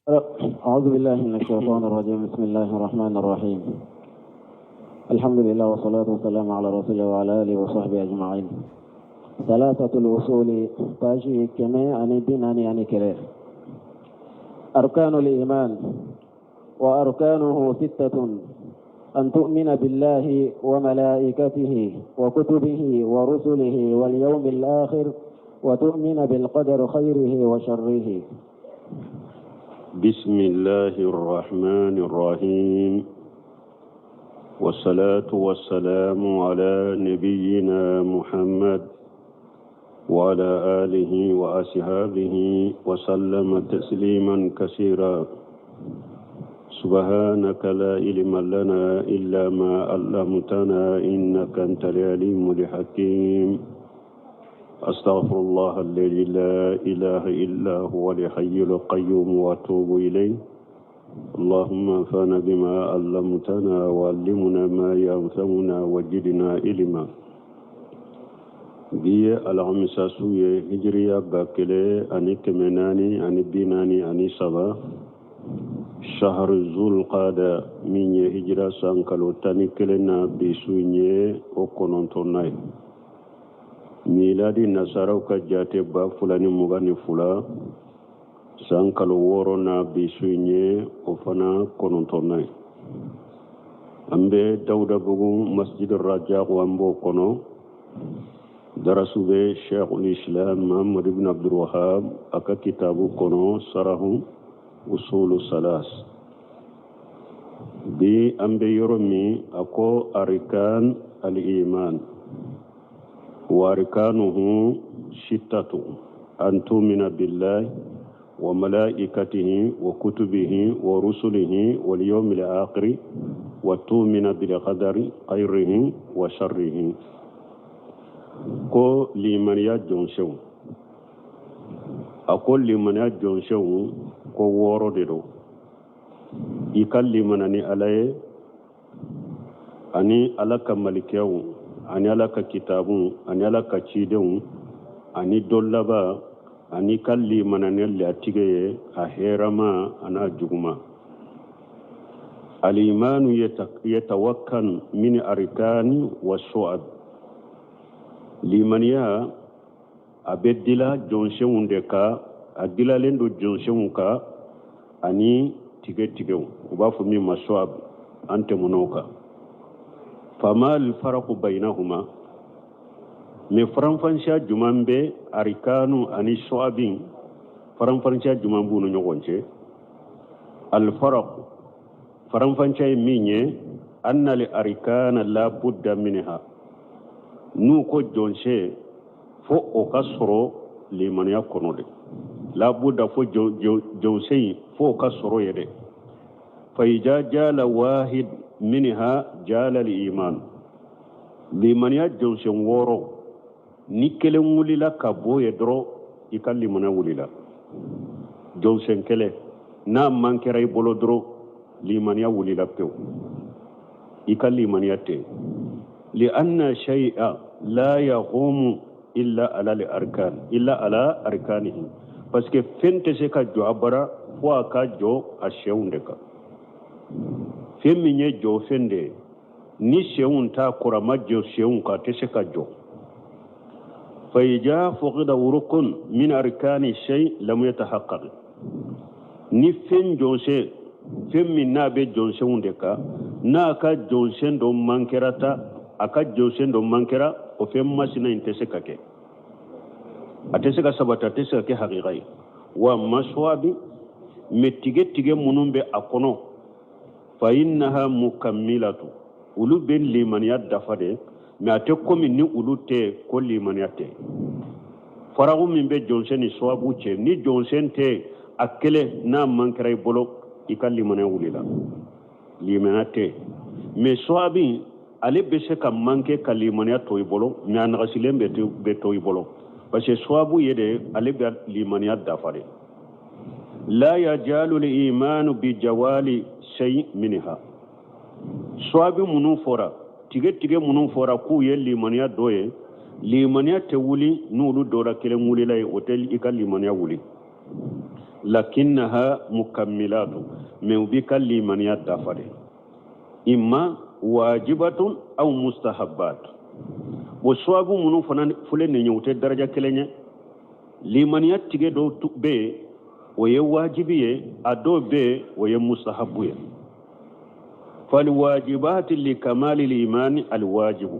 أعوذ بالله من الشيطان الرجيم. بسم الله الرحمن الرحيم. الحمد لله والصلاة والسلام على رسول الله وعلى آله وصحبه أجمعين. ثلاثة الوصول باجي 241. أركان الإيمان وأركانه ستة: أن تؤمن بالله وملائكته وكتبه ورسله واليوم الآخر وتؤمن بالقدر خيره وشره. بسم الله الرحمن الرحيم، والصلاة والسلام على نبينا محمد وعلى آله وأصحابه وسلم تسليما كثيرا. سبحانك لا علم لنا إلا ما علمتنا إنك أنت العليم الحكيم. أستغفر الله الذي لا إله إلا هو الحي القيوم وأتوب إليه. اللهم انفعنا بما علمتنا وعلمنا ما ينفعنا وزدنا علما. Bi ye alamisa su ye, hijiriya 1443, shahar zulqada, min ye hijira san kalo 11 na, bi su ye o kɔnɔntɔnna ye. Miladi nasaraw ka jate 2022, san kalo 6 na, bi su ye o fana kɔnɔntɔnna ye. An bɛ Dawudabugu Masjid Rajak, an b'o kɔnɔ. Darasu bɛ Sheikhul Islam Muhammad ibn Abdul Wahab a ka kitabu kɔnɔ, Sarahu Usulu Salas. Bi an bɛ yɔrɔ min, a ko arikan al-iman wa arkanuhu sittatu: an tumina billahi wa malaikatihi wa kutubihi wa rusulihi wal yawmil akhir wa tumina bil qadari khayrihi wa sharrihi. Ko limaniya jɔnsenw, a ko limaniya jɔnsenw ko 6 de don. I ka limana ni Ala ye, ani Ala ka malikɛw, ani Ala ka kitabu, ani Ala ka cidenw, ani don laban, ani ka limana ni latigɛ ye, a hɛrɛma an'a juguma. Alimanu yatawakkan min arkani wa su'ab. Limaniya a bɛ dila jɔnsenw de kan, a dilalen don jɔnsenw kan ani tigɛ tigɛw, u b'a fɔ min ma su'ab, an tɛmɛn'o kan. Fama alfaraku bainahuma? Mais faranfansiya juman bɛ arikanu ani su'abin? Faranfansiya juman b'u ni ɲɔgɔn cɛ? Alfaraku, faranfansiya ye min ye, anna li arkana la budda minha. N'u ko jɔnsen, fo o ka sɔrɔ limaniya kɔnɔ de. Labuda, fo jɔnsen, fo o ka sɔrɔ ye dɛ. Fa ija jala wahid minha jala al-iman. Limaniya jɔnsen 6, ni kelen wulila ka bɔ ye dɔrɔn, i ka limaniya wulila. Jɔnsen kelen n'a man kɛra i bolo dɔrɔn, limaniya wulila pewu, i ka limaniya tɛ. Li'anna shay'a la yaqumu illa ala al-arkan, illa ala arkanihi, parce que fɛn tɛ se ka jɔ a bara fo a ka jɔ a sɛnw de kan. Fɛn min ye jɔ fɛn de ye, ni sɛnw t'a kɔrɔ, a ma jɔ sɛnw kan, a tɛ se ka jɔ. Fa ija fuqida rukun min arkani shay lam yatahaqqaq. Ni fɛn jɔsen, fɛn min n'a bɛ jɔnsenw de kan, n'a ka jɔnsen dɔ mankɛra ta, a ka jɔnsen dɔ mankɛra, o fɛn masina in tɛ se ka kɛ, a tɛ se ka sabati, a tɛ se ka kɛ hakika ye. Wa maswabi, mais tigɛ tigɛ minnu bɛ a kɔnɔ, fa innaha mukammilatu, olu bɛ limaniya dafa de, mais a tɛ komi ni olu tɛ ko limaniya tɛ. Faraku min bɛ jɔnsen ni sababu cɛ, ni jɔnsen tɛ a kelen n'a man kɛra i bolo, i ka limaniya wulila, limaniya tɛ. Mais sababu ale bɛ se ka manquer ka limaniya to i bolo, mais a nagasilen bɛ to i bolo, parce que sababu ye de, ale bɛ limaniya dafa de. La yajalu al-imanu bi jawali shay minha. Sababu minnu fɔra, tigɛ tigɛ minnu fɔra k'u ye limaniya dɔ ye, limaniya tɛ wuli n'olu dɔra kelen wulila ye, o tɛ i ka limaniya wuli. Lakinnaha mukammilatu, mais u b'i ka limaniya dafa de. Imma wajibatun aw mustahabbat. O suwabu minnu fana filɛ nin ye, u tɛ daraja kelen ye. Limaniya tigɛ dɔw bɛ yen, o ye wajibi ye, a dɔw bɛ yen, o ye mustahabu ye. Falwajibati li kamali limani alwajibu,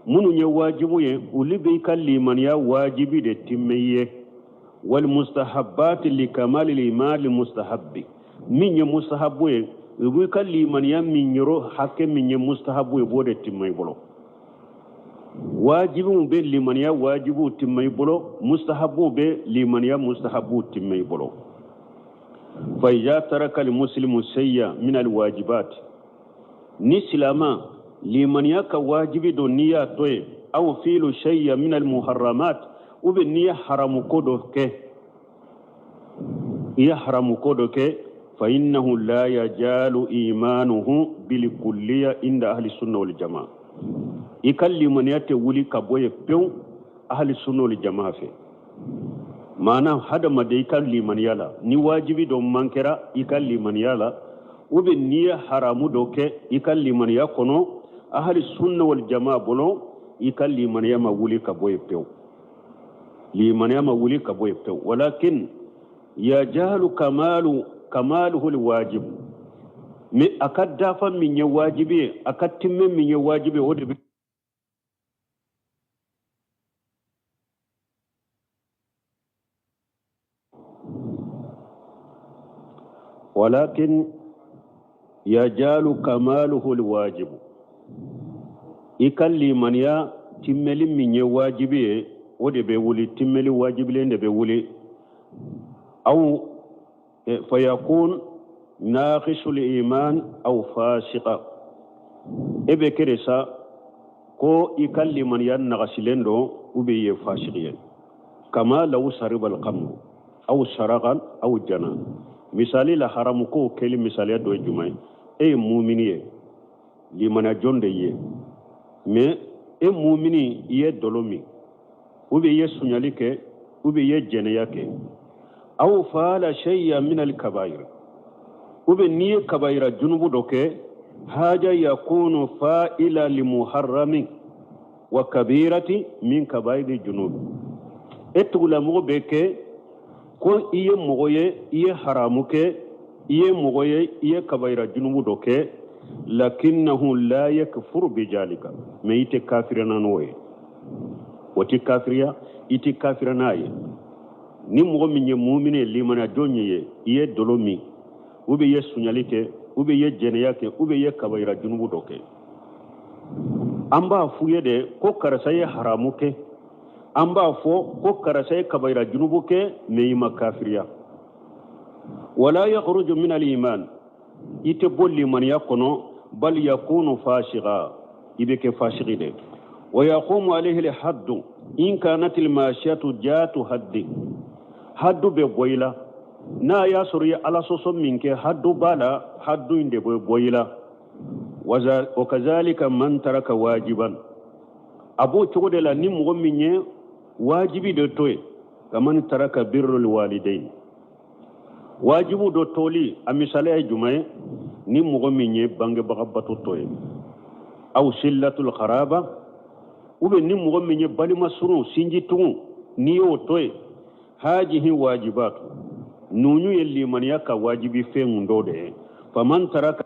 minnu ye wajibu ye, olu b'i ka limaniya wajibi de timmɛ i ye. Wal mustahabati li kamali limani mustahabbi, min ye mustahabu ye, u b'i ka limaniya min yɔrɔ hakɛ min ye mustahabu ye, u b'o de timmɛ i bolo. Wajibiw bɛ limaniya wajibiw timmɛ i bolo, mustahabuw bɛ limaniya mustahabuw timmɛ i bolo. Fa iza taraka almuslimu shay'a min alwajibat, ni silama limaniya ka wajibi dɔ n'i y'a to yen, aw fiilu shay'a min almuharramat, ou bien n'i ye haramu ko dɔ kɛ, i ye haramu ko dɔ kɛ, fa innahu la yajalu imanuhu bilkulliya inda ahli sunna wal jamaa. I ka limaniya tɛ wuli ka bɔ yen pewu ahli sunna wal jamaa fɛ. Maana hadamaden i ka limaniya la, ni wajibi dɔ mankɛra i ka limaniya la, ou bien n'i ye haramu dɔ kɛ i ka limaniya kɔnɔ, ahli sunna wal jamaa bolo, i ka limaniya ma wuli ka bɔ yen pewu, limaniya ma wuli ka bɔ yen pewu. Walakin yajalu kamalu kamaluhu alwajib, mais a ka dafa min ye wajibi ye, a ka timmɛ min ye wajibi ye, o de bɛ walakin yajalu kamaluhu alwajib, i ka limaniya timmɛli min ye wajibi ye, o de bɛ wuli, timmɛli wajibilen de bɛ wuli. Aw fayakun naqisul iman aw fasiqa, e bɛ kɛ de sa ko i ka limaniya nagasilen don, ou bien i ye fasiki ye. Kama law sariba alkhamru aw saraka aw jana. Misali la, haramu kow kɛli misaliya dɔ ye jumɛn ye? E ye mumini ye, limaniya jɔn de ye, mais e mumini, i ye dɔlɔ min, ou bien i ye suɲali kɛ, ou bien i ye jɛnɛya kɛ, aw faala shay'a min alkabair, ou bien n'i ye kabayira junubu dɔ kɛ, haja yakunu fa'ila limuharrami wa kabirati min kabairi junubi. E tugulamɔgɔ bɛ kɛ ko i ye mɔgɔ ye, i ye haramu kɛ, i ye mɔgɔ ye, i ye kabayira junubu dɔ kɛ, lakinnahu la yakfuru bijalika, mais i tɛ kafiriya n'o ye, o tɛ kafiriya, i tɛ kafiriya n'a ye. Ni mɔgɔ min ye mumini ye, limaniya jɔn ye, i ye dɔlɔ min, ou bien i ye suɲali kɛ, ou bien i ye jɛnɛya kɛ, ou bien i ye kabayira junubu dɔ kɛ, an b'a f'u ye de ko karisa ye haramu kɛ, an b'a fɔ ko karisa ye kabayira junubu kɛ, mais i ma kafiriya. Wala yakhruju min al-iman, i tɛ bɔ limaniya kɔnɔ, bal yakunu fasiqa, i bɛ kɛ fasiki de. Wa yaqumu alayhi al-haddu in kanat al-mashiyatu jatu haddi, haddu bɛ bɔ i la n'a y'a sɔrɔ i ye ala sɔsɔ min kɛ, haddu b'a la, haddu in de bɛ bɔ i la. Wa kazalika man taraka wajiban, a b'o cogo de la ni mɔgɔ min ye wajibi de to yen, kaman taraka birrul walidain, wajibu dɔ toli, a misaliya ye jumɛn ye? Ni mɔgɔ min ye bangebaga bato to yen, aw sillatul qaraba, ou bien ni mɔgɔ min ye balima surun sinji tugun, n'i y'o to yen, hajihi wajibatu, ninnu ye limaniya ka wajibi fɛn dɔ de ye. Faman taraka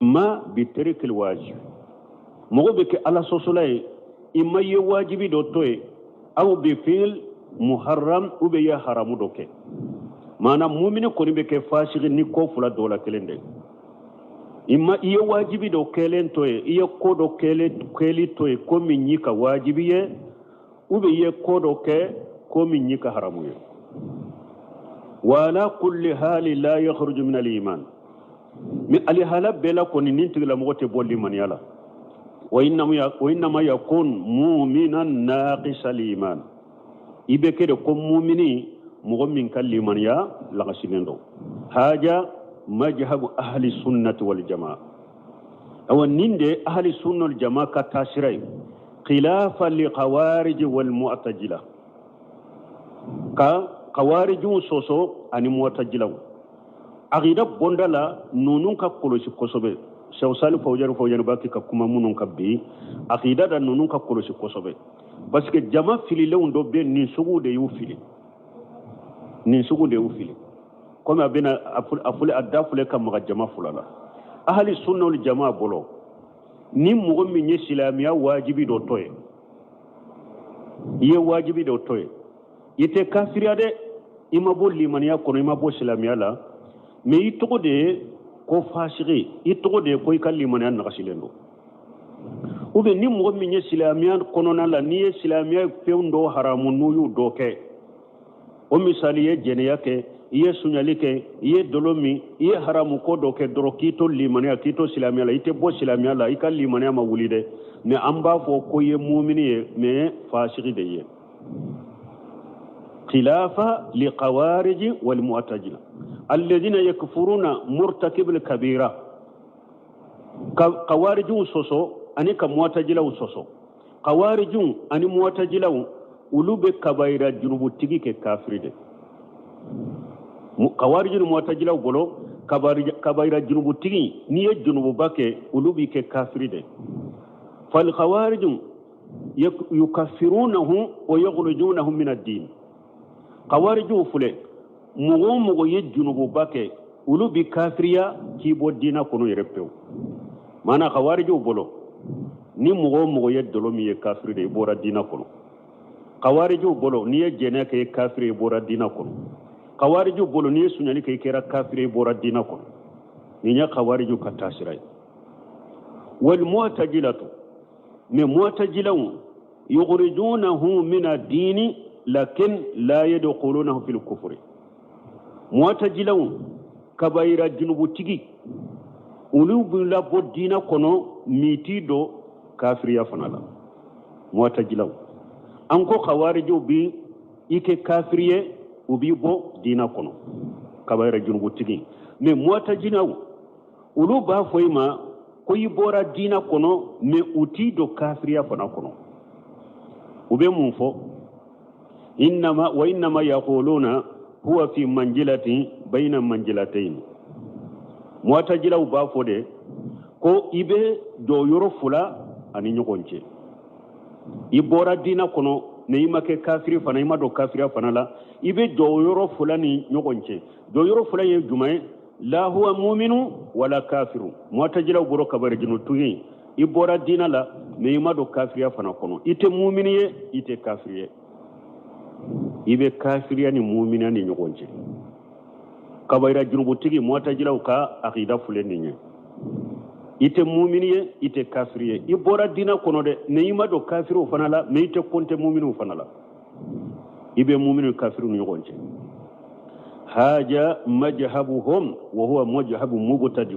ma bi tarikil wajib, mɔgɔ bɛ kɛ ala sɔsɔla ye, i ma ye wajibi dɔ to yen, aw bi fil muharram, ou bien i ye haramu dɔ kɛ. Maana mumini kɔni bɛ kɛ fasigi ni ko fila dɔ la kelen de. I ma i ye wajibi dɔ kɛlen to yen, i ye ko dɔ kɛli to yen ko min y'i ka wajibi ye, ou bien i ye ko dɔ kɛ ko min y'i ka haramu ye. Wa ala kulli hali la yakhruju min al-iman, mais alihala bɛɛ la kɔni nin tigilamɔgɔ tɛ bɔ limaniya la. Wa innama yakun mu'minan naqisal iman, i bɛ kɛ de ko mumini, mɔgɔ min ka limaniya lagasilen don. Haja majhabu ahli sunnati wal jamaa. Awa, nin de ahli sunna wal jamaa ka taasira ye, khilafa li khawarij wal mu'tazila, ka kawarijiw sɔsɔ ani mu'tazilaw. Aqida bonda la, ninnu ka kɔlɔsi kosɛbɛ. Cheikh Salih Fawzani Fawzani b'a kɛ ka kuma minnu kan bi aqida da, ninnu ka kɔlɔsi kosɛbɛ, parce que jama fililenw dɔ bɛ, nin sugu de y'u fili, nin sugu de y'u fili. Komi a bɛna a fule, a da fule ka maga jama fila la. Ahali sunna wal jama bolo, ni mɔgɔ min ye silamɛya wajibi dɔ to ye, i ye wajibi dɔ to ye, i tɛ kafiriya dɛ, i ma bɔ limaniya kɔnɔ, i ma bɔ silamɛya la, mais i tɔgɔ de ye ko fasigi, i tɔgɔ de ye ko i ka limaniya nagasilen don. Ou bien ni mɔgɔ min ye silamɛya kɔnɔna la, n'i ye silamɛya fɛn dɔ haramu, n'u y'u dɔ kɛ, o misali ye jɛnɛya kɛ, i ye suɲali kɛ, i ye dolo min, i ye haramu ko dɔ kɛ dɔrɔn, k'i to limaniya, k'i to silamɛya la, i tɛ bɔ silamɛya la, i ka limaniya ma wuli dɛ, mais an b'a fɔ ko i ye mumini ye, mais fasigi de ye. Khilafa li qawariji wal mu'tazila alladhina yakfuruna murtakib al kabira. Ka kawarijiw sɔsɔ ani ka mu'tazilaw sɔsɔ. Kawarijiw ani mu'tazilaw, olu bɛ kabayira junubutigi kɛ kafiri de. Kawariji ni mu'tazilaw bolo, kabayira junubutigi, n'i ye junububa kɛ, olu b'i kɛ kafiri de. Fal khawariju yukaffirunahu wa yukhrijunahu min ad-din. Kawarijiw filɛ, mɔgɔ o mɔgɔ ye junububa kɛ, olu bi kafiriya k'i bɔ diina kɔnɔ yɛrɛ pewu. Maana kawarijiw bolo, ni mɔgɔ o mɔgɔ ye dolo min ye, kafiri de, i bɔra diina kɔnɔ. Kawarijiw bolo, n'i ye jɛnɛ kɛ, i kafiri, i bɔra diina kɔnɔ. Kawarijiw bolo, n'i ye suɲali kɛ, i kɛra kafiri, i bɔra diina kɔnɔ. Nin ye kawarijiw ka taasira ye. Wal mu'tazilatu, mais mu'tazilaw, yukhrijunahu min ad-dini lakin la yadkhulunahu fil kufri. Mu'tazilaw, kabayira junubutigi, olu b'i labɔ diina kɔnɔ, m'i t'i don kafiriya fana la. Mu'tazilaw, an ko kawarijiw bi i kɛ kafiri ye, u b'i bɔ diina kɔnɔ, kabayira junubutigi. Mais mu'tazilaw, olu b'a fɔ i ma ko i bɔra diina kɔnɔ, mais u t'i don kafiriya fana kɔnɔ. U bɛ mun fɔ? Innama wa innama yaquluna huwa fi manzilatin bayna manzilatayn. Mu'tazilaw b'a fɔ de ko i bɛ jɔyɔrɔ fila ani ɲɔgɔn cɛ. I bɔra diina kɔnɔ, mais i ma kɛ kafiri fana, i ma don kafiriya fana la, i bɛ jɔyɔrɔ fila ni ɲɔgɔn cɛ. Jɔyɔrɔ fila ye jumɛn ye? La huwa muminu wala kafiru. Mu'tazilaw bolo, kabari junutigi, i bɔra diina la, mais i ma don kafiriya fana kɔnɔ, i tɛ mumini ye, i tɛ kafiri ye, i bɛ kafiriya ni muminiya ni ɲɔgɔn cɛ. Kabayira junubutigi, mu'tazilaw ka akida filɛ nin ye: i tɛ mumini ye, i tɛ kafiri ye, i bɔra diina kɔnɔ dɛ, mais i ma don kafiriw fana la, mais i tɛ kɔnte muminiw fana la, i bɛ mumini ni kafiriw ni ɲɔgɔn cɛ. Haja majhabuhum wa huwa majhabu mubtadi.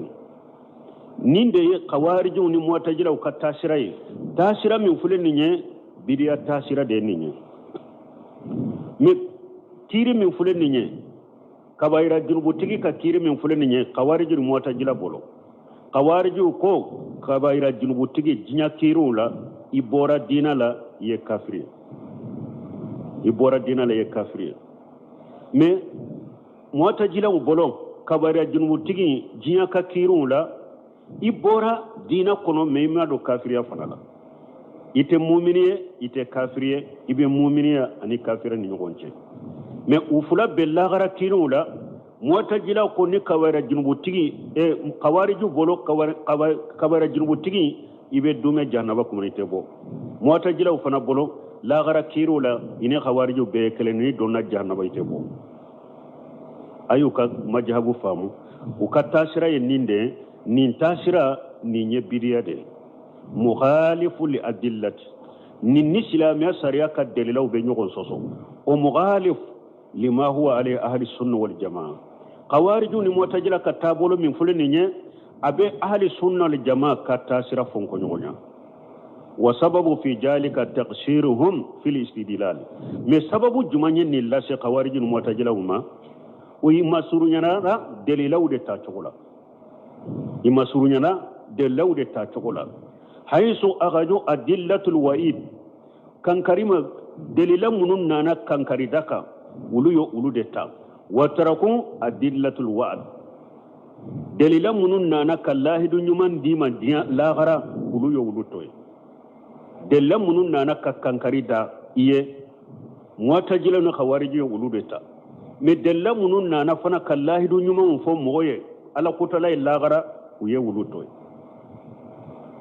Nin de ye kawarijiw ni mu'tazilaw ka taasira ye. Taasira min filɛ nin ye, bidiya taasira de ye nin ye. Mais kiiri min filɛ nin ye, kabayira junubutigi ka kiiri min filɛ nin ye, kawariji ni mu'tazila bolo, kawarijiw ko kabayira junubutigi, diɲɛ kiiriw la, i bɔra diina la, i ye kafiri ye, i bɔra diina la, i ye kafiri ye. Mais mu'tazilaw bolo, kabayira junubutigi, diɲɛ ka kiiriw la, i bɔra diina kɔnɔ, mais i ma don kafiriya fana la, i tɛ mumini ye, i tɛ kafiri ye, i bɛ muminiya ani kafiriya ni ɲɔgɔn cɛ. Mais u fila bɛɛ, lahara kiiriw la, mu'tazila ko ni kabayira junubutigi, kawariju bolo, kabayira junubutigi, i bɛ dumɛ jahanaba kɔnɔ, i tɛ bɔ. Mu'tazilaw fana bolo, lahara kiiriw la, i ni kawariju bɛɛ ye kelen, n'i donna jahanaba, i tɛ bɔ. A y'u ka majahabu faamu, u ka taasira ye nin de ye. Nin taasira nin ye bidiya de ye, mukhalifu li adillati, nin ni silamɛya sariya ka dalilaw bɛ ɲɔgɔn sɔsɔ, o mukhalif lima huwa alayhi ahli sunna wal jamaa. Kawariju ni mu'tazila ka taabolo min filɛ nin ye, a bɛ ahli sunna wal jamaa ka taasira fɔnkɔ ɲɔgɔn ɲa. Wa sababu fi zalika taqsiruhum fil istidlal. Mais sababu jumɛn ye nin lase khawarij ni mu'tazilaw ma? O i masurunyana dalilaw de ta cogo la, i masurunyana dalilaw de ta cogo la. Hayisu akhaju adillatul wa'id, kankari ma dalila minnu nana kankari da kan, olu ye olu de ta. Wa taraku adillatul wa'd, dalila minnu nana ka lahidu ɲuman d'i ma diɲɛ lahara, olu ye olu to yen. Dalila minnu nana ka kankari da i ye, mu'tazila ni khawariji ye olu de ta. Mais dalila minnu nana fana ka lahidu ɲumanw fɔ mɔgɔ ye ala kotala ye lahara, u ye olu to yen.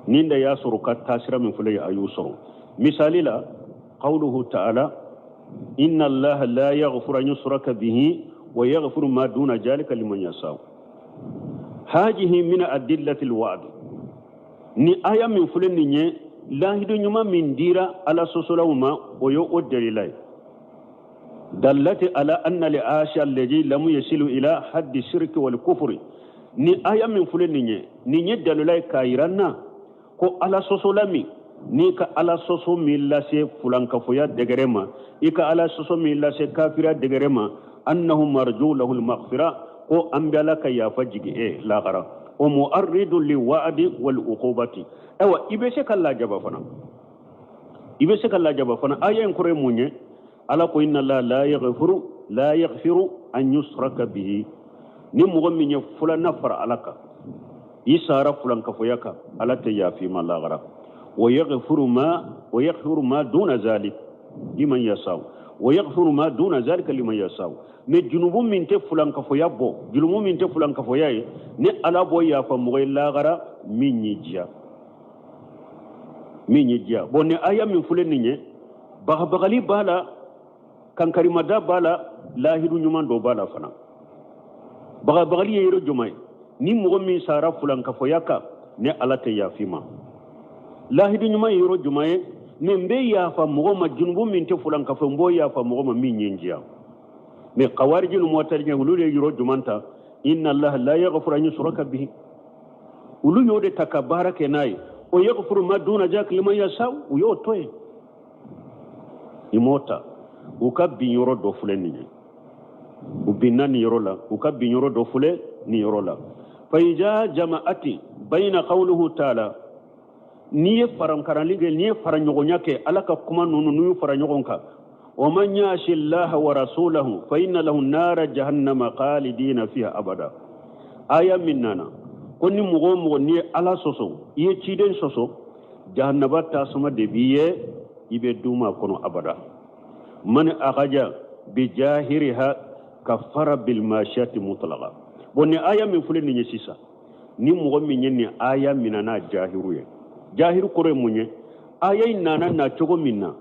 Nin de y'a sɔrɔ ka taasira min filɛ ye, a y'u sɔrɔ. Misali la, qawluhu ta'ala inna allaha la yaghfiru an yushraka bihi wa yaghfiru ma duna zalika liman yasha. Hajihi min adillati alwa'd. Ni aya min filɛ nin ye, lahidu ɲuman min dira ala sɔsɔlaw ma, o ye o dalila ye. Dallati ala anna li asha alladhi lam yasilu ila haddi shirki wal kufri. Ni aya min filɛ nin ye, nin ye dalila ye k'a yira n na ko ala sɔsɔla min, n'i ka ala sɔsɔ min lase fulankafoya dɛgɛrɛ ma, i ka ala sɔsɔ min lase kafiriya dɛgɛrɛ ma, annahu marju lahul maghfira, ko an bɛ ala ka yafa jigi e lahara. O mu'arridu li wa'di wal uqubati. Ayiwa, i bɛ se ka lajaba fana, i bɛ se ka lajaba fana. Aya in kɔrɔ ye mun ye? Ala ko inna allaha la yaghfiru la yaghfiru an yushraka bihi. Ni mɔgɔ min ye fulanna fara ala kan, i sara fulankafoya kan, ala tɛ yafa i ma lahara. Wa yaghfiru ma wa yaghfiru ma duna zalik liman yasau, wa yaghfiru ma duna zalika liman yasau. Mais junubu min tɛ fulankafoya bɔ, junubu min tɛ fulankafoya ye, ni ala b'o yafa mɔgɔ ye lahara min y'i diya, min y'i diya. Bon, ni aya min filɛ nin ye, bagabagali b'a la, kankarimada b'a la, lahidu ɲuman dɔ b'a la fana. Bagabagali ye yɔrɔ jumɛn ye? Ni mɔgɔ min sara fulankafoya kan, ni ala tɛ yafa i ma. Lahidu ɲuman ye yɔrɔ jumɛn ye? Nin bɛ yafa mɔgɔ ma, junubu min tɛ fulankafo, n b'o yafa mɔgɔ ma min ye n diya. Mais kawariji ni mu'tazila, olu de ye yɔrɔ jumɛn ta? Inna allaha la yaghfiru an yushraka bihi. Olu y'o de ta ka baara kɛ n'a ye. O yaghfiru ma duna zalika liman yasha, u y'o to yen, i m'o ta. U ka bin yɔrɔ dɔ filɛ nin ye, u binna nin yɔrɔ la, u ka bin yɔrɔ dɔ filɛ nin yɔrɔ la. Fa iza jama'ati bayna qawluhu ta'ala, n'i ye farankarali kɛ, n'i ye faraɲɔgɔnya kɛ ala ka kuma ninnu, n'u y'u fara ɲɔgɔn kan, wa man ya'si allaha wa rasulahu fa inna lahu nara jahannama khalidina fiha abada. Aya min nana ko ni mɔgɔ o mɔgɔ n'i ye ala sɔsɔ, i ye ciden sɔsɔ, jahannaba tasuma de b'i ye, i bɛ duuma a kɔnɔ abada. Man akhaja bi jahiriha kafara bil mashiyati mutlaqa. Bon, ni aya min filɛ nin ye sisan, ni mɔgɔ min ye nin aya minɛ n'a jahiru ye, jahiru kɔrɔ ye mun ye? Aya in nana na cogo min na,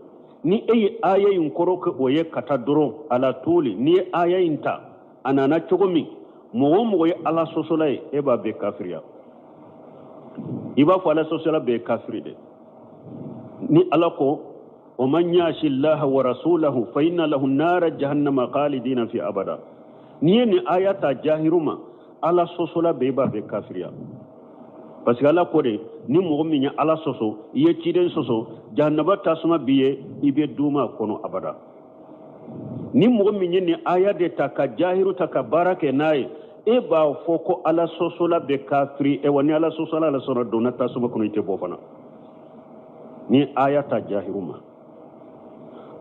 ni e ye aya in kɔrɔ kɛ o ye ka taa dɔrɔn ala toli, n'i ye aya in ta a nana cogo min, mɔgɔ o mɔgɔ ye ala sɔsɔla ye, e b'a bɛɛ kafiriya. I b'a fɔ ala sɔsɔla bɛɛ ye kafiri de. Ni ala ko wa man ya'si allaha wa rasulahu fa inna lahu nara jahannama khalidina fi abada, n'i ye nin aya ta jahiru ma, ala sɔsɔla bɛɛ, i b'a bɛɛ kafiriya. Parce que ala ko de, ni mɔgɔ min ye ala sɔsɔ, i ye ciden sɔsɔ, jahannaba tasuma b'i ye, i bɛ duuma a kɔnɔ abada. Ni mɔgɔ min ye nin aya de ta ka jahiru ta ka baara kɛ n'a ye, e b'a fɔ ko ala sɔsɔla bɛ kafiri. Wa ni ala sɔsɔla ala sɔnna donna tasuma kɔnɔ, i tɛ bɔ fana. Ni aya ta jahiru ma,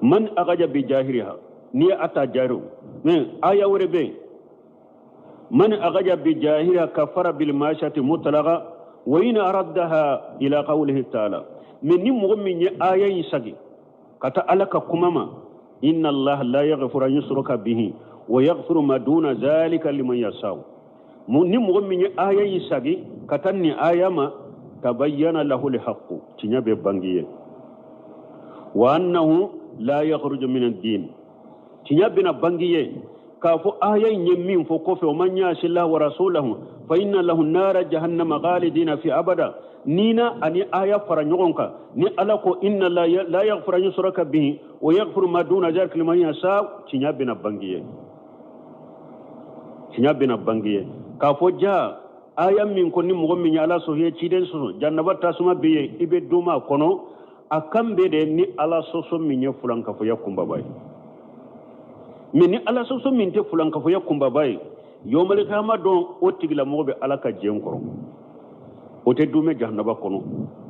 man akaja bi jahiriha, ni ye a ta jahiru, mais aya wɛrɛ bɛ yen, man akaja bi jahiriha kafara bil mashati mutlaqa wa in araddaha ila qawlihi ta'ala. Mais ni mɔgɔ min ye aya in sagi ka taa ala ka kuma ma, inna allaha la yaghfiru an yushraka bihi wa yaghfiru ma duna zalika liman yasha. Ni mɔgɔ min ye aya in sagi ka taa nin aya ma, tabayyana lahu alhaqqu, tiɲɛ bɛ bange ye, wa annahu la yakhruju min ad-din, tiɲɛ bɛna bange ye k'a fɔ aya in ye min fɔ kɔfɛ, wa man ya'si allaha wa rasulahu fa inna lahu nara jahannama khalidina fi abada. Ni na ani aya fara ɲɔgɔn kan, ni ala ko inna la yaghfiru an yushraka bihi wa yaghfiru ma duna zalika liman yasha, tiɲɛ bɛna bange ye, tiɲɛ bɛna bange ye k'a fɔ ja aya min ko ni mɔgɔ min ye ala sɔsɔ, i ye ciden sɔsɔ, jahannaba tasuma bɛ yen, i bɛ duuma a kɔnɔ. A kan bɛ de ni Ala sɔsɔ min ye fulankafoya kunbaba ye. Mais ni Ala sɔsɔ min tɛ fulankafoya kunbaba ye, yɔmalikiyama don o tigilamɔgɔ bɛ Ala ka jɛn kɔrɔ, o tɛ dumɛ jahanaba kɔnɔ,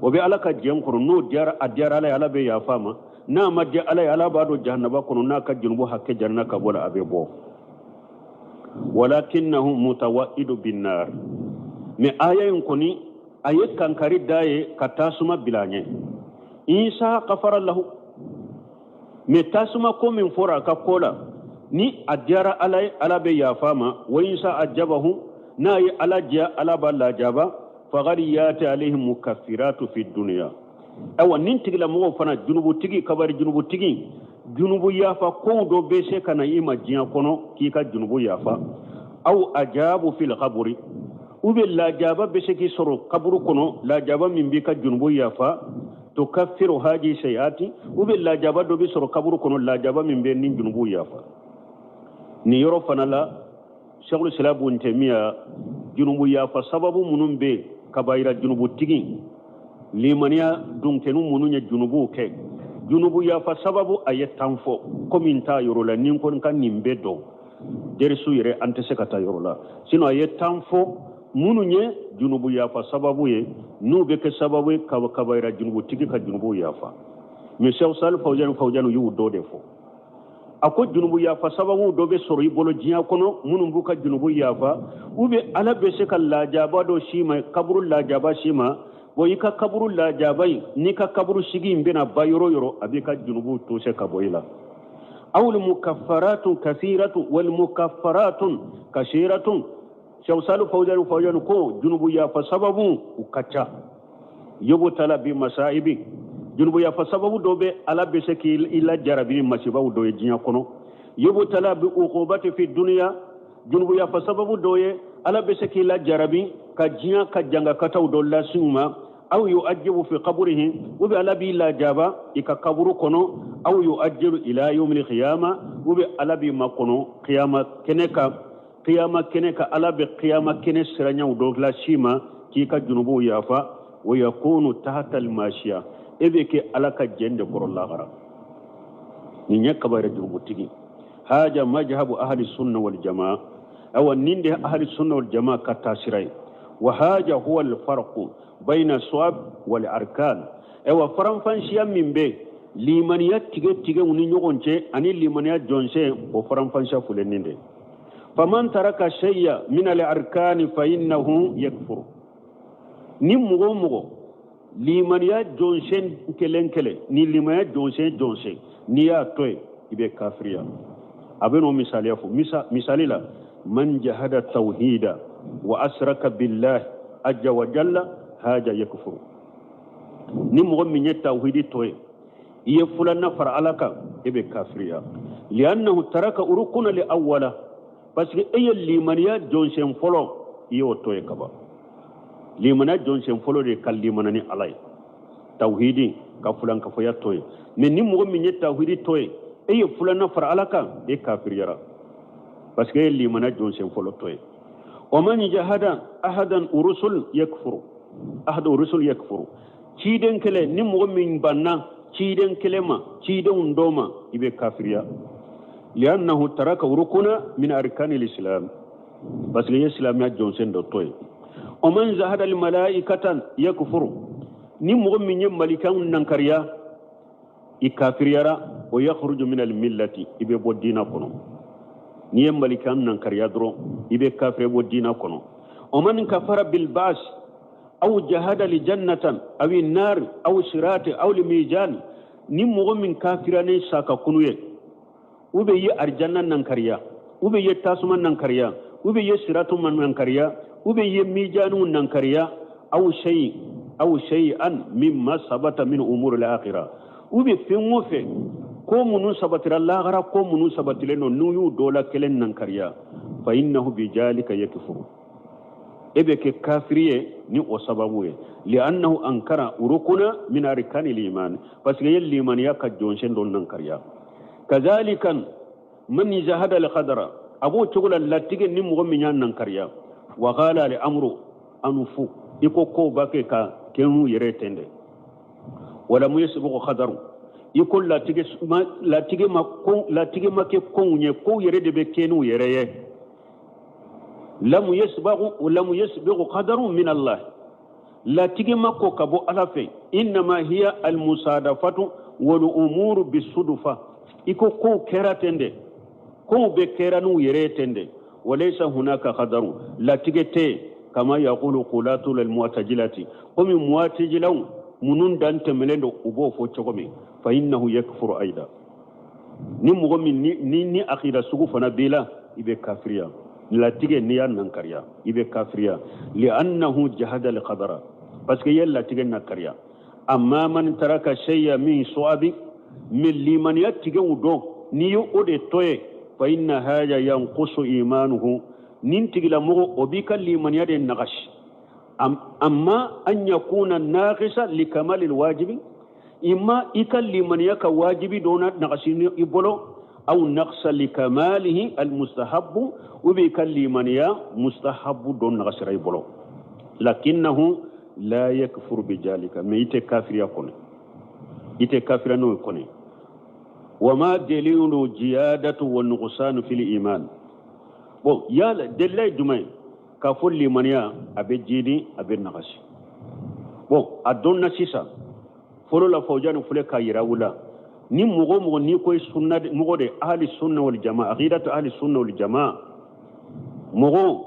o bɛ Ala ka jɛn kɔrɔ. N'o diyara, a diyara Ala ye, Ala bɛ yafa a ma. N'a ma diya Ala ye, Ala b'a don jahanaba kɔnɔ. N'a ka junubu hakɛ jarina ka bɔ la, a bɛ bɔ. Walakinnahu mutawaidu binnar. Mais aya in kɔni, a ye kankari da ye ka tasuma bila a ɲɛ. Insha kafara lahu. Mais tasuma ko min fɔra a ka ko la, ni a diyara Ala ye, Ala bɛ yafa ma. Wa insha ajabahu, n'a ye Ala diya, Ala b'a lajaba. Faqad yati alayhim mukaffiratu fi dunya. Awa, nin tigilamɔgɔw fana, junubutigi, kabari junubutigi, junubu yafa kow dɔ bɛ se ka na i ma diɲɛ kɔnɔ k'i ka junubu yafa. Aw ajabu fil kaburi, ou bien lajaba bɛ se k'i sɔrɔ kaburu kɔnɔ, lajaba min b'i ka junubu yafa. Tukaffiru haji sayati, ou bien lajaba dɔ bɛ sɔrɔ kaburu kɔnɔ, lajaba min bɛ nin junubu yafa. Nin yɔrɔ fana la, Sheikhul Islam Ibn Taymiya, junubu yafa sababu minnu bɛ yen, kabayira junubutigi, limaniya dunkɛnu minnu ye junubuw kɛ, junubu yafa sababu a ye 10 fɔ. Komi n t'a yɔrɔ la, ni n ko n ka nin bɛɛ dɔn derisu yɛrɛ, an tɛ se ka taa yɔrɔ la. Sinon a ye 10 fɔ minnu ye junubu yafa sababu ye, n'u bɛ kɛ sababu ye kabayira junubutigi ka junubu yafa. Mais Sheikh Salih Fawzan y'u dɔ de fɔ. A ko junubu yafa sababu dɔ bɛ sɔrɔ i bolo diɲɛ kɔnɔ minnu b'u ka junubu yafa, ou bien Ala bɛ se ka lajaba dɔ s'i ma, kaburu lajaba s'i ma. Bon, i ka kaburu lajaba in n'i ka kaburu sigi in bɛna ba yɔrɔ yɔrɔ, a b'i ka junubu tose ka bɔ i la. Awul mukaffaratun kasiratun wal mukaffaratun kasiratun. Sheikh Salih Fawzan ko junubu yafa sababu u ka ca. Yubtala bi masaibi, junubu yafa sababu dɔ bɛ, Ala bɛ se k'i lajarabi ni masibaw dɔ ye diɲɛ kɔnɔ. Yubtala bi uqubati fi dunya, junubu yafa sababu dɔ ye, Ala bɛ se k'i lajarabi ka diɲɛ ka jangakataw dɔ lase u ma. Aw yu'ajjibu fi qabrihi, ou bien Ala b'i lajaba i ka kaburu kɔnɔ. Aw yu'ajjiru ila yawmil qiyama, ou bien Ala b'i makɔnɔ qiyama kɛnɛ kan. Qiyama kɛnɛ kan, Ala bɛ qiyama kɛnɛ siranyaw dɔ las'i ma k'i ka junubuw yafa. Wa yakunu tahta al-mashiya, e bɛ kɛ Ala ka jɛn de kɔrɔ lahara. Nin ye kabayira junubutigi. Haja majhabu ahli sunna wal jamaa. Awa, nin de ahli sunna wal jamaa ka taasira ye. Wa haja huwa al farqu bayna suwab wal arkan. Awa, faranfansiya min bɛ limaniya tigɛ tigɛw ni ɲɔgɔn cɛ ani limaniya jɔnsen, o faranfansiya filɛ nin de. Faman taraka shay'a min al arkani fa innahu yakfuru. Ni mɔgɔ o mɔgɔ limaniya jɔnsen kelen kelen ni limaniya jɔnsen jɔnsen, n'i y'a to yen, i bɛ kafiriya. A bɛ n'o misaliya fɔ. Misali la, man jahada tawhida wa asraka billahi ajja wa jalla, haja yakfuru. Ni mɔgɔ min ye tawhidi to yen, i ye fulanna fara Ala kan, e bɛ kafiriya. Li'annahu taraka urukuna li awwala, parce que e ye limaniya jɔnsen fɔlɔ, i y'o to yen kaban. Limaniya jɔnsen fɔlɔ de ka limana ni Ala ye, tawhidi, ka fulankafoya to yen. Mais ni mɔgɔ min ye tawhidi to yen, e ye fulanna fara Ala kan, e kafiriyara, parce que e ye limaniya jɔnsen fɔlɔ to yen. Wa man jahada ahadan urusul yakfuru, ahadu urusul yakfuru. Ciden kelen, ni mɔgɔ min banna ciden kelen ma, cidenw dɔ ma, i bɛ kafiriya. Li'annahu taraka rukuna min arkani l'islam, parce que i ye silamɛya jɔnsen dɔ to yen. Wa man zahada al malaikatan yakfuru. Ni mɔgɔ min ye malikanw nankariya, i kafiriyara. O yakhruju min al millati, i bɛ bɔ diina kɔnɔ. N'i ye malikan nankariya dɔrɔn, i bɛ kafiriya, bɔ diina kɔnɔ. Wa man kafara bil ba'as aw jahada li jannatan aw nar aw sirati aw li mijan. Ni mɔgɔ min kafira ni sa ka kunu ye, u bɛ ye arijanna nankariya, u bɛ ye tasuma nankariya, u bɛ ye siratu nankariya, u bɛ ye mijaniw nankariya, aw shay aw shay'an mimma sabata min umuri al-akhirah, u bɛ fɛn o fɛn ko minnu sabatira lahara, ko minnu sabatilen don, n'u y'u dɔ la kelen nankariya, fa innahu bijalika yakfuru, e bɛ kɛ kafiri ye ni o sababu ye. Li'annahu ankara rukuna min arkani liman, parce que ye limaniya ka jɔnsen dɔ nankariya. Kazalika man jahada al-qadara, a b'o cogo la latigɛ, ni mɔgɔ min y'a nankariya, wa qala al-amru anufu, i ko kow b'a kɛ ka kɛ n'u yɛrɛ ten dɛ. Walamu yasbiqu qadaru, i ko latigɛ ma, latigɛ ma ko, latigɛ ma kɛ kow ɲɛ, kow yɛrɛ de bɛ kɛ n'u yɛrɛ ye. Lamu yasbiqu, lamu yasbiqu qadaru min Allah, latigɛ ma kɔn ka bɔ Ala fɛ. Innama hiya almusadafatu wal umuru bisudufa, i ko kow kɛra ten de, kow bɛ kɛra n'u yɛrɛ ye ten de. Walaysa hunaka qadaru, latigɛ tɛ. Kama yaqulu qulatu lil mu'tazilati, komi mu'tazilaw minnu dan tɛmɛlen don, u b'o fɔ cogo min. Fa innahu yakfuru aida, ni mɔgɔ min ni akida sugu fana b'i la, i bɛ kafiriya. Latigɛ, n'i y'a nankariya, i bɛ kafiriya. Li'annahu jahada al qadara, parce que i ye latigɛ nakariya. Amma man taraka shay'a min su'abi, mais limaniya tigɛw dɔn, n'i ye o de to ye, fa inna hada yanqusu imanuhu, nin tigilamɔgɔ o b'i ka limaniya de nagasi. Amma an yakuna naqisa likamali alwajibi, imma i ka limaniya ka wajibi dɔ na nagasi i bolo, aw naqsa likamalihi almustahabbu, ou bien i ka limaniya mustahabbu dɔ nagasira i bolo. Lakinnahu la yakfuru bijalika, mais i tɛ kafiriya kɔnɔ, i tɛ kafiriya n'o kɔnɔ. Wama dalilu jiyadatu wa nuqsanu fil iman? Bon, yala delila ye jumɛn ye k'a fɔ limaniya a bɛ jidi, a bɛ nagasi? Bon, a dɔnna sisan fɔlɔ la, Fawjani filɛ k'a yira u la. Ni mɔgɔ o mɔgɔ n'i ko i sunna mɔgɔ de, ahli sunna wal jamaa, aqidatu ahli sunna wal jamaa, mɔgɔ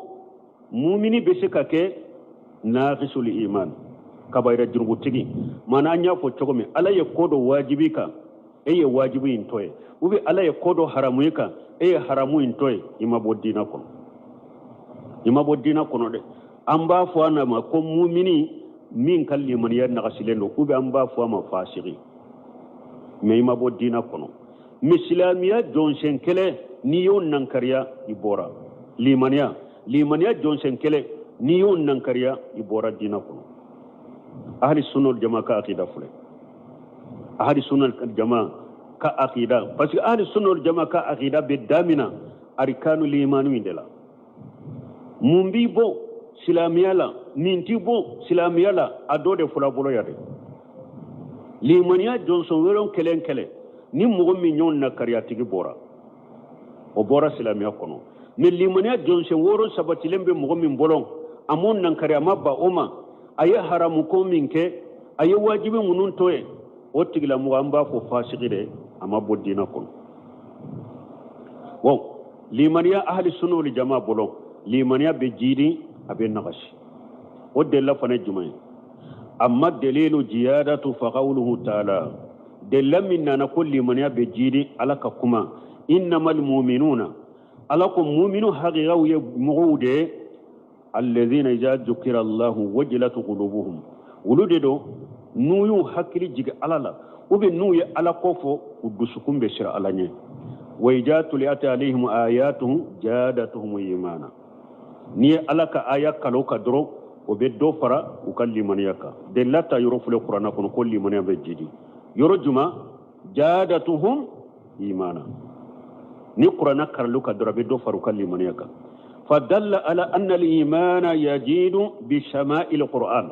mumini bɛ se ka kɛ naqisul iman, kabayira jurubutigi. Maana an y'a fɔ cogo min, Ala ye ko dɔ wajibi kan, e ye wajibi in to ye, ou bien Ala ye ko dɔ haramu i kan, e ye haramu in to ye, i ma bɔ diina kɔnɔ, i ma bɔ diina kɔnɔ dɛ. An b'a fɔ a ma ko mumini min ka limaniya nagasilen don, ou bien an b'a fɔ a ma fasigi, mais i ma bɔ diina kɔnɔ. Mais silamɛya jɔnsen kelen, n'i y'o nankariya, i bɔra limaniya. Limaniya jɔnsen kelen, n'i y'o nankariya, i bɔra diina kɔnɔ. Ahli sunna wal jama ka akida filɛ, ahli sunna wal jama ka akida, parce que ahli sunna wal jama ka akida bɛ damina arkanu limani de la. Mun b'i bɔ silamɛya la, nin t'i bɔ silamɛya la, a dɔ de fɔlɔ bolo ya dɛ. Limaniya jɔnsɔn wɛrɛw kelen kelen, ni mɔgɔ min y'o nakariya, tigi bɔra, o bɔra silamɛya kɔnɔ. Mais limaniya jɔnsɔn wɔɔrɔ sabatilen bɛ mɔgɔ min bolo, a m'o nankari, a ma ban o ma, a ye haramu ko min kɛ, a ye wajibi minnu to yen, o tigilamɔgɔ an b'a fɔ fasigi de, a ma bɔ diinɛ kɔnɔ. Bon, limaniya ahli sunna wal jama bolo, limaniya bɛ jidi, a bɛ nagasi. O delila fana ye jumɛn ye? Amma dalilu jiyadatu fa qawluhu ta'ala, delila min nana ko limaniya bɛ jidi, Ala ka kuma, innamal mu'minuna, Ala ko muminu haqiqaw ye mɔgɔw de ye, alladhina idha dhukira Allahu wajilat qulubuhum, olu de don n'u y'u hakili jigin Ala la, ou bien n'u ye Ala ko fɔ, u dusukun bɛ siran Ala ɲɛ. Wa idha tuliyat alayhim ayatuhu jadatuhum imana, n'i ye Ala ka aya kalo ka dɔrɔn, o bɛ dɔ fara u ka limaniya kan. Delila ta yɔrɔ filɛ kuranna kɔnɔ ko limaniya bɛ jidi yɔrɔ juma? Jadatuhum imana, ni kuranna karalu ka dɔrɔn, a bɛ dɔ fara u ka limaniya kan. Fadalla ala anna al-imana yajidu bi shama'il qur'an,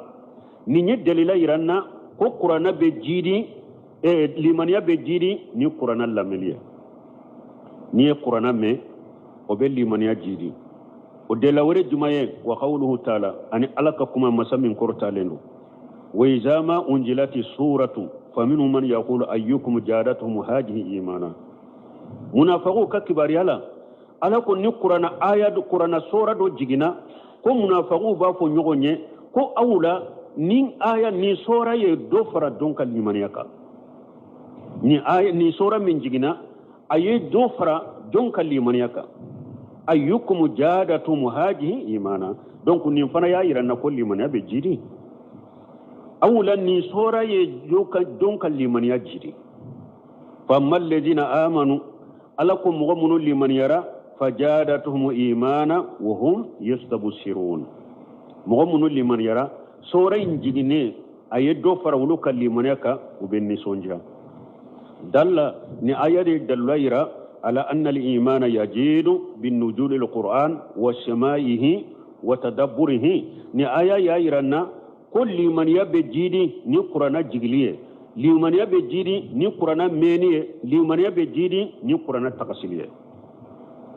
nin ye dalila yira n na ko kuranna bɛ jidi, limaniya bɛ jidi ni kuranna lamɛnni ye. N'i ye kuranna mɛn, o bɛ limaniya jidi. O delila wɛrɛ jumɛn ye? Wa qawluhu ta'ala, ani Ala ka kuma, masa min kɔrɔtalen don, wa iza ma unjilati suratu faminhum man yaqulu ayyukum jadatuhum hadhihi imana. Munafaqiw ka kibaruya la, Ala ko ni kuranna aya dɔ, kuranna sora dɔ jiginna, ko munafaqiw b'a fɔ ɲɔgɔn ye ko aw la ni aya ni sora ye dɔ fara dɔn ka limaniya kan, ni aya ni sora min jiginna, a ye dɔ fara jɔn ka limaniya kan? Ayyukum jadatuhum hadhihi imana. Donc nin fana y'a yira n na ko limaniya bɛ jidi. Aw la nin sora ye jɔn ka limaniya jidi? Famma alladhina amanu, Ala ko mɔgɔ minnu limaniyara, fajadatuhum imana wa hum yastabsirun, mɔgɔ minnu limaniyara, sora in jiginnen a ye dɔ fara olu ka limaniya kan, u bɛ nisɔndiya. Dalla, ni aya de dalila yira ala anna al-imana yajidu bin nujuli al-Qur'an wa sama'ihi wa tadabburihi, ni aya y'a yira n na ko limaniya bɛ jidi ni kuranna jigili ye. Limaniya bɛ jiidi ni kuranna mɛnni ye, limaniya bɛ jiidi ni kuranna tagasili ye.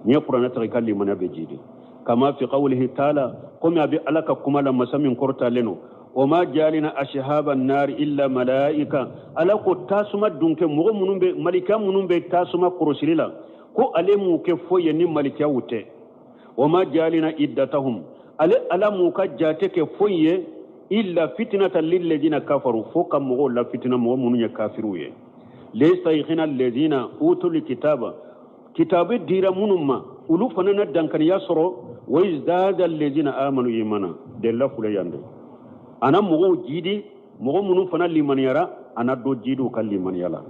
N'i ye kuranna taga, i ka limaniya bɛ jiidi. Kama fi qawlihi taala, komi a bɛ Ala ka kuma la, masa min kɔrɔtalen don: wa ma jalina ashaba nari illa malaika. Ala ko tasuma dunkɛ mɔgɔ minnu bɛ, malika minnu bɛ tasuma kɔrɔsili la, ko ale m'u kɛ foyi ye ni malikaw tɛ. Wa ma jalina iddatahum, ale Ala m'u ka jate kɛ foyi ye illa fitnatan lilladina kafaru, fo ka mɔgɔw la fitina, mɔgɔ minnu ye kafiriw ye. Liyastayqina alladina utul kitaba, kitabu dira minnu ma, olu fana na dankaniya sɔrɔ. Wa yazdada alladina amanu imana. Delila filɛ yan de, a na mɔgɔw jidi, mɔgɔ minnu fana limaniyara, a na dɔ jidi u ka limaniya la.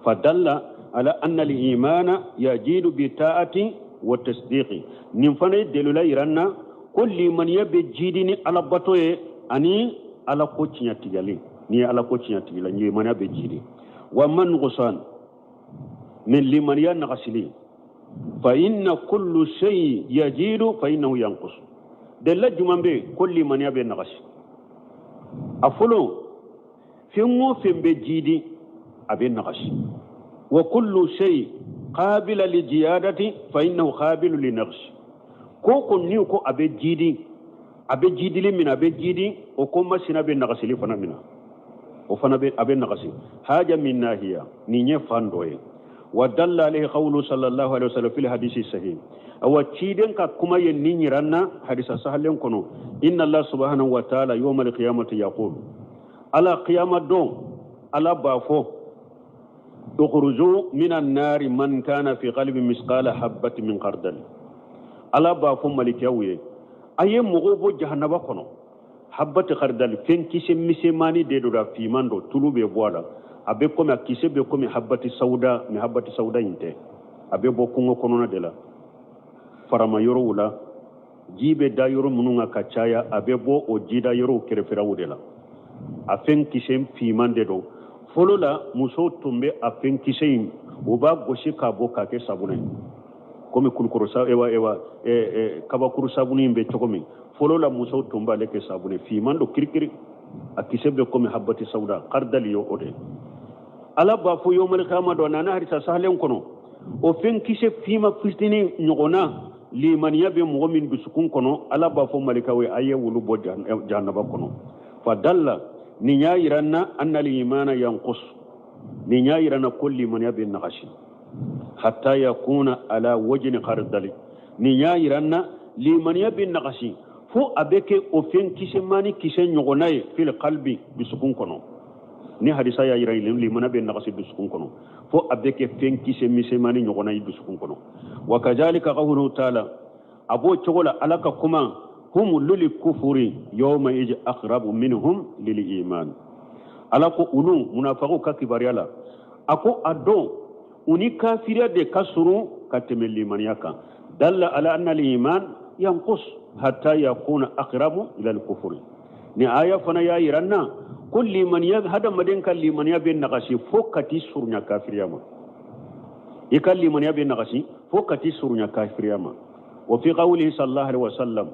Fadalla ala anna al-imana yajidu bi ta'ati wa tasdiqi. Nin fana ye delila yira n na ko limaniya bɛ jidi ni alabato ye ani Ala ko tiɲɛtigiyali. N'i ye Ala ko tiɲɛtigila, limaniya bɛ jidi. Wa man nuqsan min limaniya nagasili, fa inna kullu shay yajidu fa innahu yanqus. Delila juman bɛ yen ko limaniya bɛ nagasi? A fɔlɔ, fɛn o fɛn bɛ jidi, a bɛ nagasi. Wa kullu shay qabila li ziyadati fa innahu qabilu li naqsi. Ko ko ni ko a bɛ jidi, a bɛ jidili min, a bɛ jidi, o ko masina bɛ nagasili fana min na, o fana bɛ, a bɛ nagasi. Haja min nahiya, nin ye fan dɔ ye. Wa dalla alayhi qawlu sallallahu alaihi wasallam fil hadisi sahih. Awa, ciden ka kuma ye nin yira n na hadisa sahalen kɔnɔ: inna Allah subhanahu wa ta'ala yawma al-qiyamati yaqul, Ala qiyama don, Ala b'a fɔ: ukhruju minan nari man kana fi qalbi misqala habbati min khardal. Ala b'a fɔ malikaw ye: a ye mɔgɔw bɔ jahanaba kɔnɔ. Habati khardal, fɛn kisɛ misɛnmani de don, a finman don, tulu bɛ bɔ a la. A bɛ komi, a kisɛ bɛ komi habati sawuda, mais habati sawuda in tɛ. A bɛ bɔ kungo kɔnɔna de la, farama yɔrɔw la, ji bɛ da yɔrɔ minnu kan ka caya, a bɛ bɔ o jida yɔrɔw kɛrɛfɛlaw de la. A fɛn kisɛ finman de don. Fɔlɔ la, musow tun bɛ a fɛn kisɛ in, u b'a gosi k'a bɔ k'a kɛ sabunɛ, komi kulukoro sa, ewa ewa kabakuru sabuni in bɛ cogo min. Fɔlɔ la, musow tun b'ale kɛ sabunɛ. Finman don kirikiri, a kisɛ bɛ komi habati sawuda, karidali ye o de. Ala b'a fɔ yomali kama dɔ nana hadisa sahalen kɔnɔ, o fɛn kisɛ finma fitinin ɲɔgɔnna limaniya bɛ mɔgɔ min dusukun kɔnɔ, Ala b'a fɔ malikaw ye: a ye wulu bɔ jahanaba kɔnɔ. Fa dalla, nin y'a yira n na annal imana yanqus, nin y'a yira n na ko limaniya bɛ nagasi, hatta yakuna ala wajni khardali. Nin y'a yira n na limaniya bɛ nagasi fo a bɛ kɛ o fɛn kisɛmani kisɛ ɲɔgɔnna ye fil qalbi, dusukun kɔnɔ. Ni hadisa y'a yira limaniya bɛ nagasi dusukun kɔnɔ fo a bɛ kɛ fɛn kisɛ misɛmani ɲɔgɔnna ye dusukun kɔnɔ. Wa kazalika qawluhu taala, a b'o cogo la, Ala ka kuma: hum lil kufuri yawma ij aqrabu minhum lil iman. Ala ko olu munafakiw ka kibaruya la, a ko a don u ni kafiriya de ka surun ka tɛmɛ limaniya kan. Dalla ala anna al iman yanqus hatta yakuna aqrabu ila al kufuri. Ni aya fana y'a yira n na ko limaniya, hadamaden ka limaniya bɛ nagasi fo ka t'i surunya kafiriya ma. I ka limaniya bɛ nagasi fo ka t'i surunya kafiriya ma. Wa fi qawlihi sallallahu alaihi wasallam,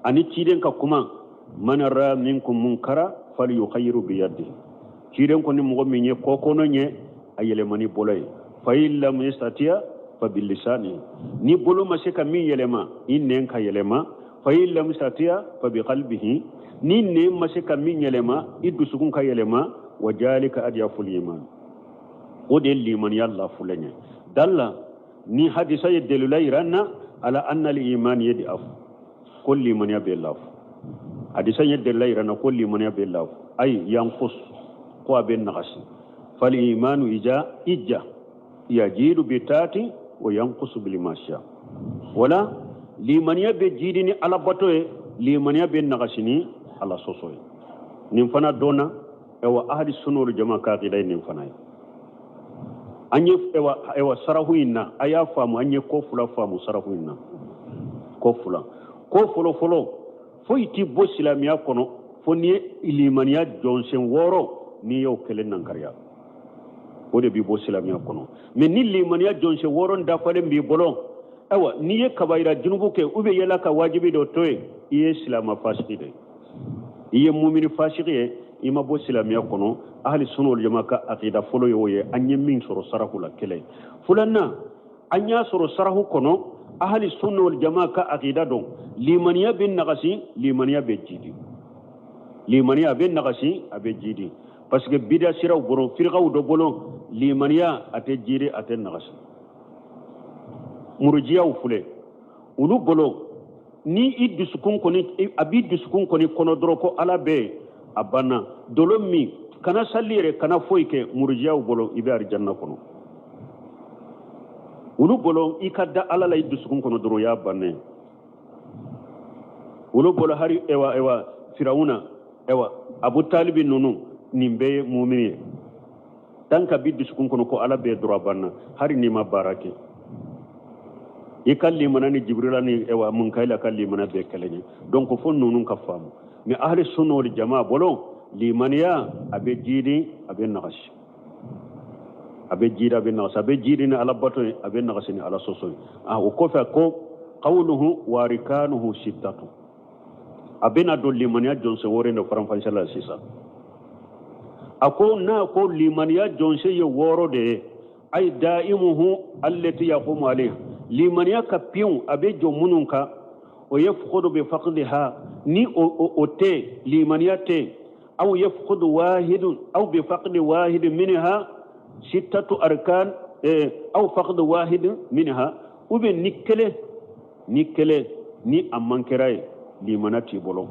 ani ciden ka kuma: man ra minkum munkara falyughayyiru bi yadihi. Ciden ko ni mɔgɔ min ye kɔkɔnɔ ye, a yɛlɛma ni bolo ye. Fa in lam yastati'a fa bilisani, ni bolo ma se ka min yɛlɛma, i nɛn ka yɛlɛma. Fa in lam yastati'a fa bi qalbihi, ni nɛn ma se ka min yɛlɛma, i dusukun ka yɛlɛma. Wa jalika adyaful iman, o de ye limaniya lafulen ye. Dalla, ni hadisa ye delila yira n na ala anna al iman yad'af, ko limaniya bɛ lafu. Hadisa ye delila yira n na ko limaniya bɛ lafu, ay yanqus, ko a bɛ nagasi. Fal imanu ija ija yajidu bi taati wa yanqusu bil masiya. Wala limaniya bɛ jidi ni alabato ye, limaniya bɛ nagasi ni Ala sɔsɔ ye. Nin fana dɔnna. Ewa, ahli sunna wal jama ka aqida ye nin fana ye. An ye ewa sarahu in na, a y'a faamu, an ye ko fila faamu sarahu in na, ko fila. Ko fɔlɔ fɔlɔ, foyi ti bɔ silamɛya kɔnɔ fo n'i ye limaniya jɔnsen 6, n'i y'o kelen nankariya, o de b'i bɔ silamɛya kɔnɔ. Mais ni limaniya jɔnsen 6 dafalen b'i bolo, ayiwa, n'i ye kabayira junubu kɛ ou bien yɛlɛ ka wajibi dɔ to yen, i ye silama fasigi de ye, i ye mumini fasigi ye. I ma bɔ silamɛya kɔnɔ. Ahli sunna wal jama ka akida fɔlɔ y'o ye. An ye min sɔrɔ sarahu la, kelen. Filanan, an y'a sɔrɔ sarahu kɔnɔ, ahli sunna wal jama ka akida don: limaniya bɛ nagasi, limaniya bɛ jidi. Limaniya a bɛ nagasi, a bɛ jidi, parce que bida siraw bolo, firikaw dɔ bolo, limaniya a tɛ jidi, a tɛ nagasi. Murujiyaw filɛ, olu bolo, ni i dusukun kɔni, a b'i dusukun kɔni kɔnɔ dɔrɔn ko Ala bɛ yen, a banna. Dolo min kana sali yɛrɛ, kana foyi kɛ, murujiyaw bolo, i bɛ arijanna kɔnɔ. Olu bolo, i ka da Ala la i dusukun kɔnɔ dɔrɔn, o y'a bannen. Olu bolo, hari ewa ewa Firawuna, ewa Abu Talibi ninnu, nin bɛɛ ye mumini ye. Tant que b'i dusukun kɔnɔ ko Ala bɛ dɔrɔn, a banna, hari n'i ma baara kɛ. I ka limana ni Jibirila ni ewa Munkayila ka limana bɛɛ kelen ye. Donc fo ninnu ka faamu. Mais ahli sunna wal jamaa bolo, limaniya a bɛ jiidi, a bɛ nagasi. A bɛ jiidi, a bɛ nagasi. A bɛ jiidi ni Ala bato ye, a bɛ nagasi ni Ala sɔsɔ ye. Ah, o kɔfɛ ko qawluhu wa arkanuhu sittatu. A bɛna don limaniya jɔnsen wɔɔrɔ de faranfasiya la sisan. A ko n'a ko limaniya jɔnsen ye wɔɔrɔ de ye, ay daimuhu allati yaqumu alayha, limaniya ka piyew a bɛ jɔ minnu kan, o yafqudu bi faqdiha, ni o tɛ, limaniya tɛ, aw yafqudu wahidun, aw bi faqdi wahidin minha sittatu arkan, aw faqdu wahidin minha, ou bien ni kelen ni a mankɛra ye, limana t'i bolo.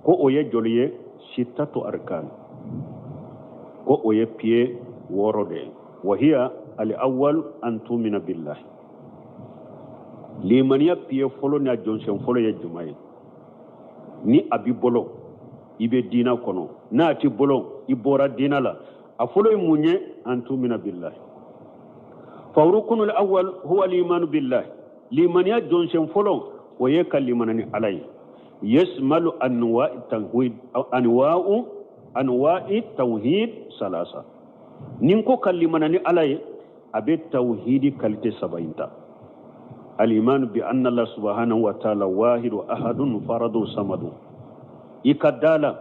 Ko o ye joli ye? Sittatu arkan, ko o ye piye 6 de ye. Wahiya al-awwal an tumina billahi. Limaniya piye fɔlɔ ni a jɔnsen fɔlɔ ye jumɛn ye? Ni a b'i bolo, i bɛ diina kɔnɔ. N'a t'i bolo, i bɔra diina la. A fɔlɔ ye mun ye? An tumina billahi. Fa rukunu al-awwal huwa al-imanu billahi. Limaniya jɔnsen fɔlɔ, o ye ka limana ni Ala ye. Yasmalu anwa'i tawhid, anwa'u anwa'i tawhid salasa. Ni ko ka limana ni Ala ye, a bɛ tawhidi qualité saba in ta: al-iman bi anna Allah subhanahu wa ta'ala wahidu, ahadun, faradu, samadu. I ka da la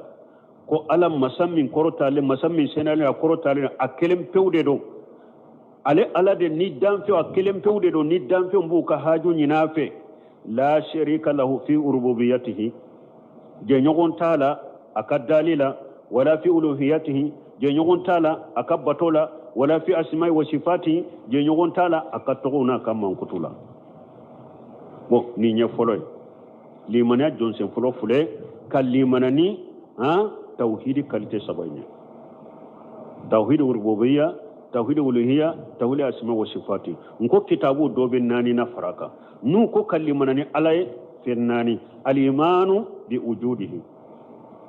ko Ala, masa min kɔrɔtalen, masa min senalen, a kɔrɔtalen, a kelen pewu de don. Ale Ala de ni danfɛnw, a kelen pewu de don ni danfɛnw b'u ka haju ɲini a fɛ. La sharika lahu fi rububiyatihi, jɛɲɔgɔn t'a la a ka dali la, wala fi uluhiyatihi, jɛɲɔgɔn t'a la a ka bato la, wala fi asma'i wa sifatihi, jɛɲɔgɔn t'a la a ka tɔgɔw n'a ka mankutu la. Bon, nin ye fɔlɔ ye. Limaniya jɔnsen fɔlɔ filɛ, ka limana ni han tawhidi qualité saba in ye: tawhidi rububiyya, tawhidi uluhiyya, tawhidi asma wa sifati. N ko kitabu dɔ bɛ naani na fara kan. N'u ko ka limana ni Ala ye, fɛn naani: alimanu bi wujudihi,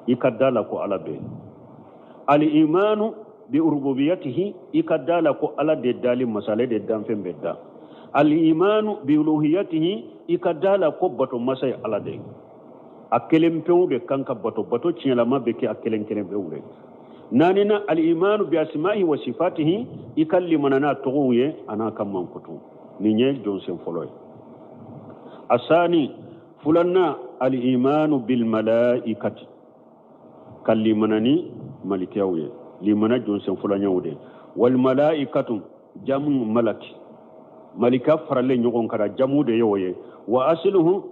i ka da la ko Ala bɛ; alimanu bi rububiyatihi, i ka da la ko Ala de dali masa, ale de danfɛn bɛ da; alimanu bi uluhiyatihi, i ka da la ko bato masa ye Ala de ye, a kelen pewu de kan ka bato, bato tiɲɛlama bɛ kɛ a kelen kelen pewu de. Naaninan, alimanu bi asma'i wa sifatihi, i ka limana n'a tɔgɔw ye a n'a ka mankutu. Nin ye jɔnsen fɔlɔ ye. Asani, filanan, alimanu bil malaikati, ka limana ni malikiyaw ye. Limana jɔnsen fɔlɔ y'o de. Wal malaikatu jamu malaki, malika faralen ɲɔgɔn kan, jamu de y'o ye. Wa asluhu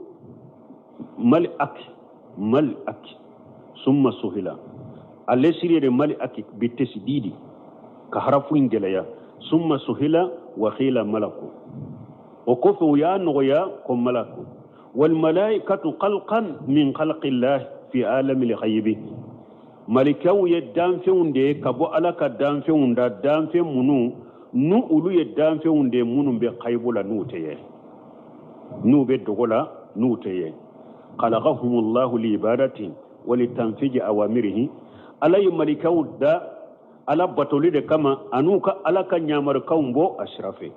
malak, malak, summa suhila, ale siri de malaki bi tasdidi, ka harafu in gɛlɛya. Summa suhila wa qila malaku, o kɔfɛ u y'a nɔgɔya ko malaku. Wal malaikatu khalqan min khalqillah fi alamil ghaibi. Malikaw ye danfɛnw de ye ka bɔ Ala ka danfɛnw da, danfɛn minnu nu olu ye danfɛnw de ye minnu bɛ kayibo la, n'u tɛ ye, n'u bɛ dogo la, n'u tɛ ye. Khalaqahumullahu li ibadati wa li tanfiji awamirihi. Ala ye malikaw da Ala batoli de kama, an'u ka Ala ka ɲamarukanw bɔ a sira fɛ,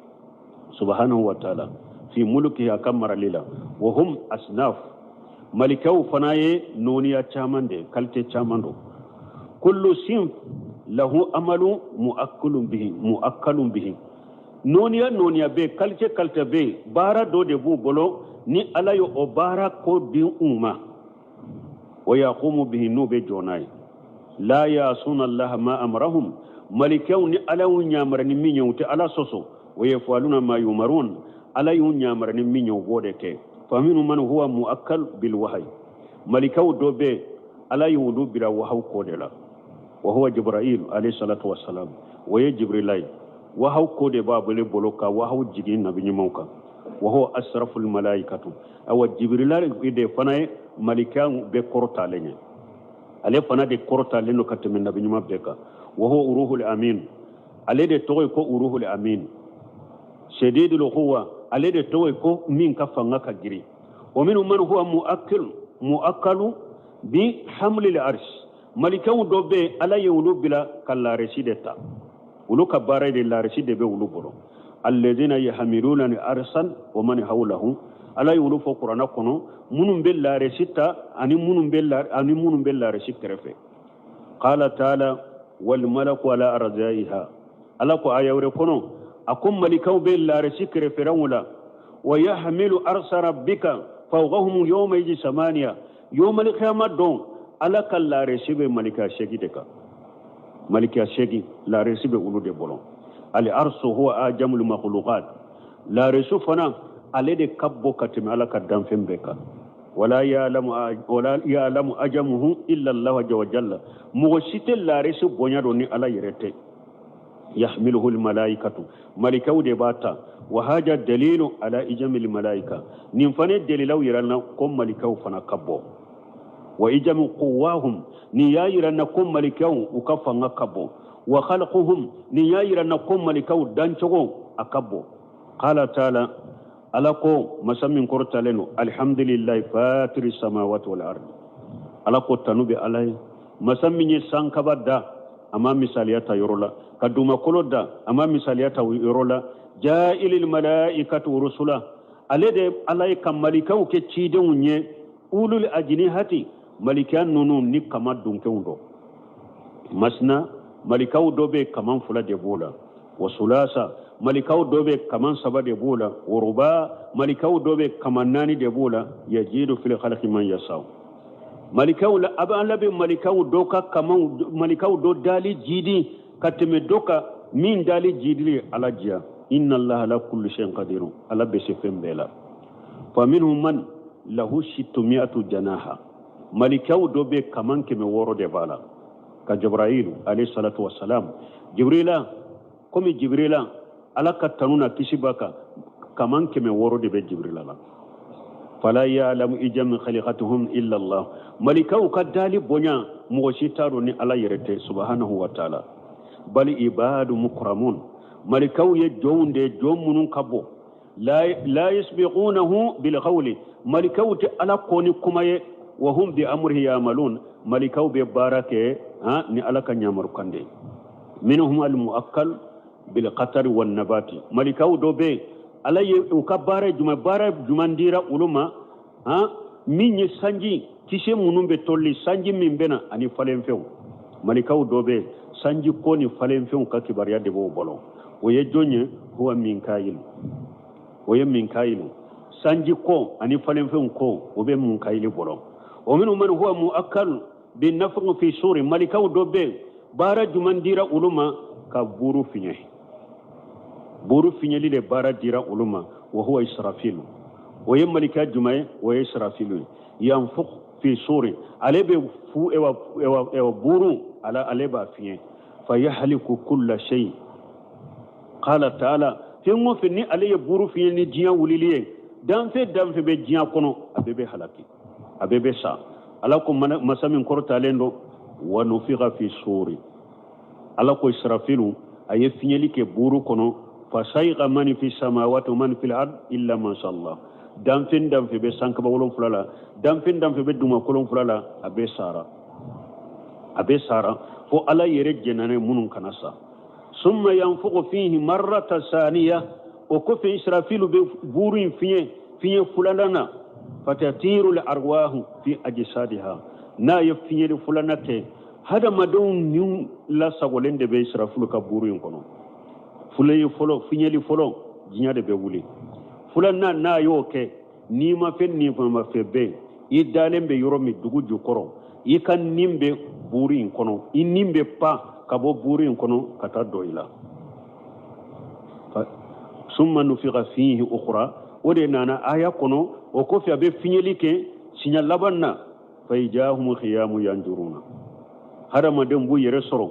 subhanahu wa ta'ala, fi mulki, a ka marali la. Wa hum asnaf, malikaw fana ye nɔniya caman de, qualité caman don. Kullu sinf lahu amalu muakkalun bihi, muakkalun bihi. Nɔniya nɔniya bɛ, qualité qualité bɛ, baara dɔ de b'u bolo ni Ala ye o baara ko di u ma. Wa yaqumu bihi, n'u bɛ jɔ n'a ye. La yasuna allaha ma amarahum, malikɛw ni Ala y'u ɲamara ni min ye, u tɛ Ala sɔsɔ. Wa yafaluna ma yumarun, Ala y'u ɲamara ni min ye, u b'o de kɛ. Faminhum man huwa muakkal bil wahayi, malikaw dɔ bɛ Ala y'olu bila wahaw ko de la. Wa huwa Jibril alayhi salatu wassalam, o ye Jibrila ye, wahaw ko de b'a bolo ka wahaw jigin nabi ɲumanw kan. Wa huwa asraful malaikatu, awa Jibrila de fana ye malika bɛɛ kɔrɔtalen ye, ale fana de kɔrɔtalen don ka tɛmɛ nabi ɲuman bɛɛ kan. Wa huwa ruhul amin, ale de tɔgɔ ye ko ruhul amin. Shadidul quwa, ale de tɔgɔ ye ko min ka fanga ka girin. Wa minhum man huwa muakkil muakkalu bi hamlil arsh, malikaw dɔ bɛ yen, Ala ye olu bila ka laresi de ta, olu ka baara de laresi de bɛ olu bolo. Alladhina yahmiluna al arsan wa man hawlahu, Ala ye olu fɔ Kuranɛ kɔnɔ, minnu bɛ laresi ta ani minnu bɛ laresi kɛrɛfɛ. Qala taala wal malaku ala arzaiha, Ala ko aya wɛrɛ kɔnɔ, a ko malikaw bɛ laresi kɛrɛfɛlaw la. Wa yahmilu arsa rabbika fawqahum yawma idhin samaniya, yawmal qiyamah don Ala ka laresi bɛ malika 8 de kan, malika 8 laresi bɛ olu de bolo. Al arsu huwa ajamul makhluqat, laresi fana ale de ka bon ka tɛmɛ Ala ka danfɛn bɛɛ kan. Wala ya'lamu ajamuhu illa Allah azza wa jalla, mɔgɔ si tɛ laresi bonya dɔn ni Ala yɛrɛ tɛ. Yahmiluhu al malaikatu, malikaw de b'a ta. Wa haja dalilu ala ijamil malaika, nin fana dalilaw yira na ko malikaw fana ka bon. Wa ijamu quwahum, nin y'a yira na ko malikaw u ka fanga ka bon. Wa khalquhum, nin y'a yira na ko malikaw dancogo a ka bon. Qala taala, Ala ko masa min kɔrɔtalen don, alhamdulillahi fatiri samawati wal ardi, Ala ko tanu bɛ Ala ye, masa min ye sankaba da, a ma misaliya ta yɔrɔ la, ka dugumakolo da, a ma misaliya ta yɔrɔ la. Ja'ilil malaikatu rusula, ale de Ala ye ka malikaw kɛ cidenw ye. Ulul ajnihati, malika ninnu ni kama dunkew dɔ masina, malikaw dɔ bɛ kaman 2 de b'o la. Wa sulasa, malikaw dɔ bɛ kaman 3 de b'o la. Wa ruba, malikaw dɔ bɛ kaman 4 de b'o la. Yajidu fil khalqi man yasau, malikaw la a bɛ Ala bɛ malikaw dɔ ka kamanw, malikaw dɔ dali jidi ka tɛmɛ dɔ kan, min dali jidili Ala diya. Inna Allaha ala kulli shay'in qadirun, Ala bɛ se fɛn bɛɛ la. Fa minhum man lahu sittumi'atu janaha, malikaw dɔ bɛ kaman 600 de b'a la. Ka Jibrailu alayhi salatu wassalam, Jibrila komi Jibrila Ala ka tanu na kisi b'a kan, kaman 600 de bɛ Jibrila la. Fala ya'lamu ijam khaliqatuhum illa Allah, malikaw ka dali bonya mɔgɔ si t'a dɔn ni Ala yɛrɛ tɛ subhanahu wa ta'ala. Bal ibadu mukramun, malikaw ye jɔnw de, jɔn minnu ka bon. La yasbiqunahu bil qawli, malikaw tɛ Ala kɔ ni kuma ye. Wa hum bi amrihi ya'malun, malikaw bɛ baara kɛ ni Ala ka ɲamarukan de ye. Minhum al muakkal bil qatari wan nabati, malikaw dɔ bɛ Ala ye u ka baara jumɛn, baara jumɛn dira olu ma, min ye sanji kisɛ minnu bɛ toli, sanji min bɛ na ani falenfɛnw. Malikaw dɔ bɛ sanji ko ni falenfɛnw ka kibaruya de b'o bolo. O ye jɔn ye? Huwa Minkayil, o ye Minkayil. Sanji ko ani falenfɛnw ko o bɛ Minkayil bolo. O minnu man huwa muakkal bi nafkhi fi suri, malikaw dɔ bɛ baara jumɛn dira olu ma? Ka buru fiɲɛ, buru fiɲɛli de baara dira olu ma. Wa huwa Israfilu, o ye malika jumɛn ye? O ye Israfilu ye. Yanfukh fi suri, ale bɛ fu ewa ewa ewa buru ala ale b'a fiɲɛ. Fa yahliku kulla shay, qala ta'ala, fɛn o fɛn ni ale ye buru fiɲɛ ni diɲɛ wulili ye, danfɛn danfɛn bɛ diɲɛ kɔnɔ, a bɛɛ bɛ halaki, a bɛɛ bɛ sa. Ala ko masa min kɔrɔtalen don, wa nufiqa fi suri, Ala ko Israfilu a ye fiɲɛli kɛ buru kɔnɔ. Fa sayiqa man fi samawati wa man fil ard illa man sha Allah, danfɛn danfɛn bɛ sankaba 7 la, danfɛn danfɛn bɛ dugumakolo 7 la, a bɛɛ sara, a bɛɛ sara, fo Ala yɛrɛ jɛnna minnu kana sa. Summa yanfuku fihi marrata saniya, o kɔfɛ Israfilu bɛ buru in fiɲɛ, fiɲɛ filanan na. Fatatiru al arwahu fi ajsadiha, n'a ye fiɲɛli filanan kɛ, hadamadenw niw lasagolen de bɛ Israfilu ka buru in kɔnɔ. Fula fɔlɔ, fiɲɛli fɔlɔ, diɲɛ de bɛ wuli. Filanan n'a y'o kɛ, n'i ma fɛn ni ma fɛn bɛ yen, i dalen bɛ yɔrɔ min dugu jukɔrɔ, I ka nin bɛ buru in kɔnɔ, i nin bɛ pan ka bɔ buru in kɔnɔ ka taa don i la. Summa nufiga fihi ukhra, o de nana aya kɔnɔ. O kɔfɛ a bɛ fiɲɛli kɛ siɲɛ laban na. Fa ijahum qiyamu yanjuruna, hadamadenw b'u yɛrɛ sɔrɔ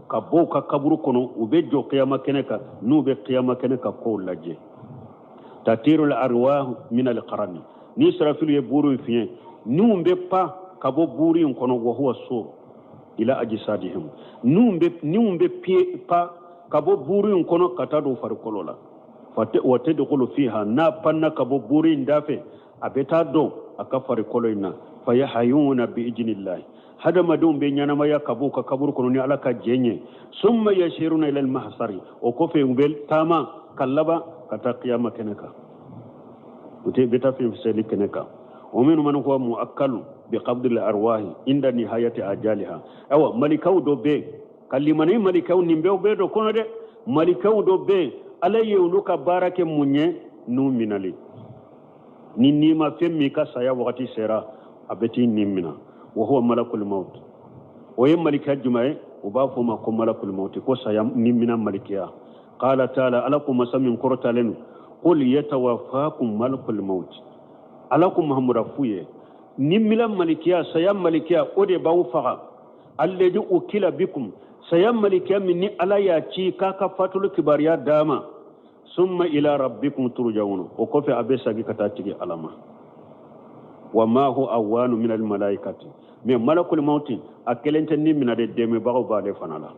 ka bɔ u ka kaburu kɔnɔ, u bɛ jɔ kiyama kɛnɛ kan. N'u bɛ kiyama kɛnɛ kan kow lajɛ, tatirul arwahu min alqarani, ni Israfilu ye buru in fiɲɛ, niw bɛ pan ka bɔ buru in kɔnɔ. Wa huwa sur ila ajsadihim, niw bɛ pan ka bɔ buru in kɔnɔ ka taa don farikolo la. Wa tadkhulu fiha, n'a panna ka bɔ buru in da fɛ, a bɛ taa don a ka farikolo in na. Fayahayuna bi idnillahi, hadamadenw bɛ ɲɛnamaya ka bɔ u ka kaburu kɔnɔ ni Ala ka jɛn ye. Summa yashiruna ila almahsari, o kɔfɛ u bɛ taama ka laban ka taa kiyama kɛnɛ kan, u tɛ bɛ taa fɛn seli kɛnɛ kan. Wa minhum man huwa mu'akkalu bi qabdi al-arwahi inda nihayati ajaliha. Awa, malikaw dɔ bɛ ka limani, malikaw nin bɛɛ bɛ dɔ kɔnɔ dɛ. Malikaw dɔ bɛ, Ala ye olu ka baara kɛ mun ye? N'u minali ni n'i ma fɛn min ka saya wagati sera, a bɛ t'i nin mina. Wa huwa malakul maut, o ye malika jumɛn ye? U b'a fɔ o ma ko malakul maut, ko saya ni mina malikiya. Qala taala, Ala ko, masa min kɔrɔtalen don, qul yatawaffakum malakul maut. Ala ko Mahamuda f'u ye, ni mina malikiya, saya malikiya, o de b'aw faga. Alladhi ukila bikum, saya malikiya min ni Ala y'a ci k'a ka fatuli kibaruya d'a ma. Summa ila rabbikum turja'un, o kɔfɛ a bɛ sagi ka taa tigi Ala ma. Wa ma hu awanu min al malaikati, mais malakul mauti a kelen tɛ ni mina de, dɛmɛbagaw b'ale fana la,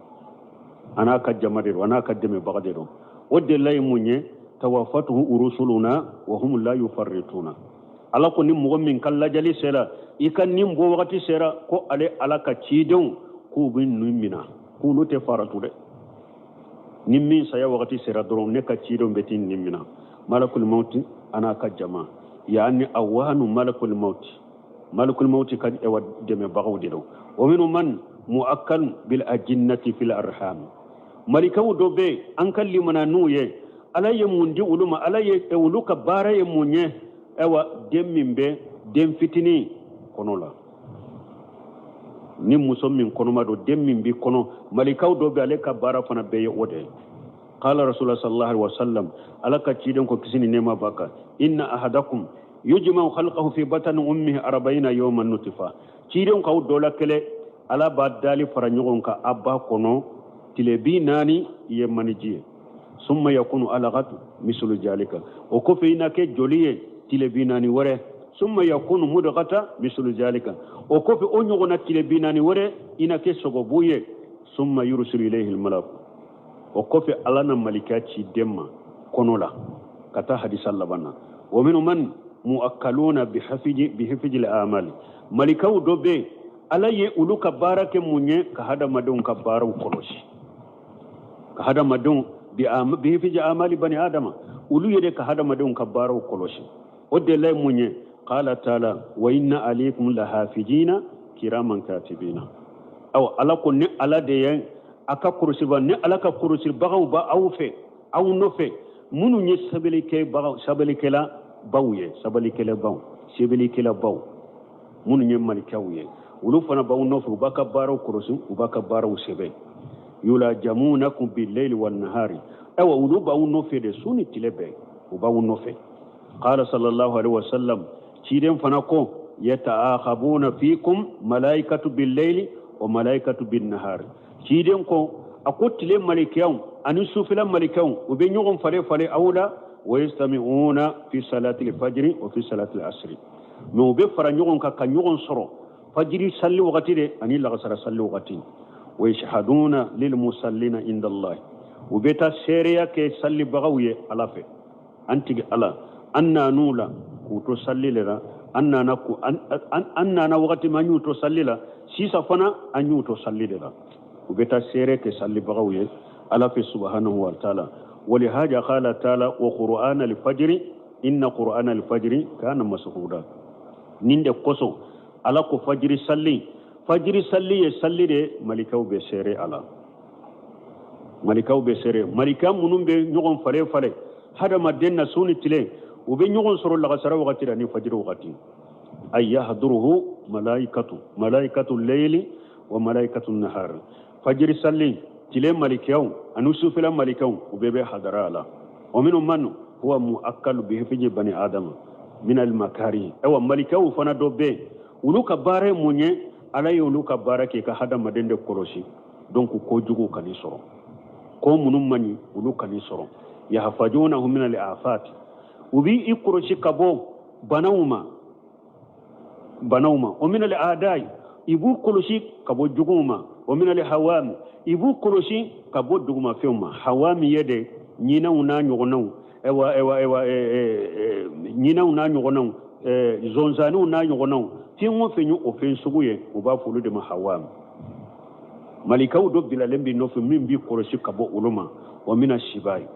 a n'a ka jama de don, a n'a ka dɛmɛbaga de don. O delila ye mun ye? Tawafatuhu rusuluna wa hum la yufarrituna. Ala ko ni mɔgɔ min ka lajali sera, i ka nin bɔ wagati sera, ko ale Ala ka cidenw k'u bɛ nin mina, k'olu tɛ faratu dɛ. Ni min saya wagati sera dɔrɔn, ne ka cidenw bɛ t'i nin mina. Malakul mauti a n'a ka jama, yaani awanu malakul mauti, malakul mauti ka ewa dɛmɛbagaw de don. Wa minhum man mu'akkal bil ajinnati fil arham, malikaw dɔ bɛ an ka limana n'u ye, Ala ye mun di olu ma? Ala ye olu ka baara ye mun ye? Ayiwa, den min bɛ den fitinin kɔnɔ la, ni muso min kɔnɔma don, den min b'i kɔnɔ, malikaw dɔ bɛ, ale ka baara fana bɛɛ ye o de ye. Qala rasulullah sallallahu alaihi wasallam, Ala ka ciden ko, kisi ni nɛɛma b'a kan, inna ahadakum yujma'u khalqahu fi batni ummihi 40 yawman nutfa. Ciden k'aw dɔ la kɛlɛ, Ala b'a dali fara ɲɔgɔn kan a ba kɔnɔ tile 40, i ye maniji ye. Summa yakunu alaqatu mislu jalika, o kɔfɛ i na kɛ joli ye tile 40 wɛrɛ. Summa yakunu mudghata mislu jalika, o kɔfɛ o ɲɔgɔnna tile 40 wɛrɛ, i na kɛ sogobu ye. Summa yursilu ilayhi almalak, o kɔfɛ Ala na malika ci den ma kɔnɔ la, ka taa hadisa laban na. Wa minhum man mu'akkaluna bihifji al-amali, malikaw dɔ bɛ, Ala ye olu ka baara kɛ mun ye? Ka hadamadenw ka baaraw kɔlɔsi, ka hadamadenw bihifji amali bani adama, olu yɛrɛ ka hadamadenw ka baaraw kɔlɔsi. O delila ye mun ye? Qala taala wa inna alaykum lahafijina kiraman katibina. Aw, Ala ko ni Ala de ye a ka kɔlɔsiba, ni Ala ka kɔlɔsibagaw b'a aw fɛ, aw nɔfɛ, minnu ye sɛbɛnnikɛbagaw, sɛbɛnnikɛla baw ye, sɛbɛnnikɛla baw, sɛbɛnnikɛla baw, minnu ye malikaw ye, olu fana b'aw nɔfɛ, u b'a ka baaraw kɔlɔsi, u b'a ka baaraw sɛbɛn. Yulajamunakum billayli wan nahari, ayiwa, olu b'aw nɔfɛ de su ni tile bɛɛ, u b'aw nɔfɛ. Qala sallallahu alaihi wasallam, ciden fana ko yataakhabuna fikum malaikatu billayli wa malaikatu bin nahari. Ciden ko a ko tile malikaw ani sufɛla malikaw, u bɛ ɲɔgɔn falen falen aw la. Wa yastami'una fi salati al-fajri wa fi salati al-asri, mais u bɛ fara ɲɔgɔn kan ka ɲɔgɔn sɔrɔ fajiri salli wagati de ani lagasara salli wagati. Wa yashhaduna lil musallina inda Allah, u bɛ taa seereya kɛ sallibagaw ye Ala fɛ. An tigi Ala, an nan'u la k'u to salli le la, an nana ku an nana wagati min, an y'u to salli la, sisan fana an y'u to salli de la. U bɛ taa seere kɛ sallibagaw ye Ala fɛ subhanahu wa ta'ala. Walihaja qala ta'ala wa qur'ana al-fajri inna qur'ana al-fajri kana mashuda. Nin de kosɔn Ala ko fajiri salli, fajiri salli ye salli de malikaw bɛ seere a la, malikaw bɛ seere. Malika minnu bɛ ɲɔgɔn falen falen hadamaden na su ni tile, u bɛ ɲɔgɔn sɔrɔ lagasara wagati la ni fajiri wagati. Ay yahduruhu malaikatu, malaikatu leyli wa malaikatu nahar. Fajiri salli tile malikaw ani sufɛla malikaw, u bɛɛ bɛ hadara a la. Wa minnu man huwa muakkalu bihifji bani adama min al makari. Awa, malikaw fana dɔ bɛ yen, olu ka baara ye mun ye? Ala ye olu ka baara kɛ ka hadamaden de kɔlɔsi. Donc ko jugu kan'i sɔrɔ, ko minnu man ɲi, olu kan'i sɔrɔ. Yahfajunahu min al afat, u b'i kɔlɔsi ka bɔ banaw ma, banaw ma. Wa min al adai, i b'u kɔlɔsi ka bɔ juguw ma. Wa min al hawami, i b'u kɔlɔsi ka bɔ dugumafɛnw ma. Hawami ye de ɲinɛw n'a ɲɔgɔnnaw, ewa ewa ewa, ɲinɛw n'a ɲɔgɔnnaw, zonzaniw n'a ɲɔgɔnnaw, fɛn o fɛn ye o fɛn sugu ye, u b'a fɔ olu de ma hawami. Malikaw dɔ bilalen b'i nɔfɛ min b'i kɔlɔsi ka bɔ olu ma. Wa mina sibayi,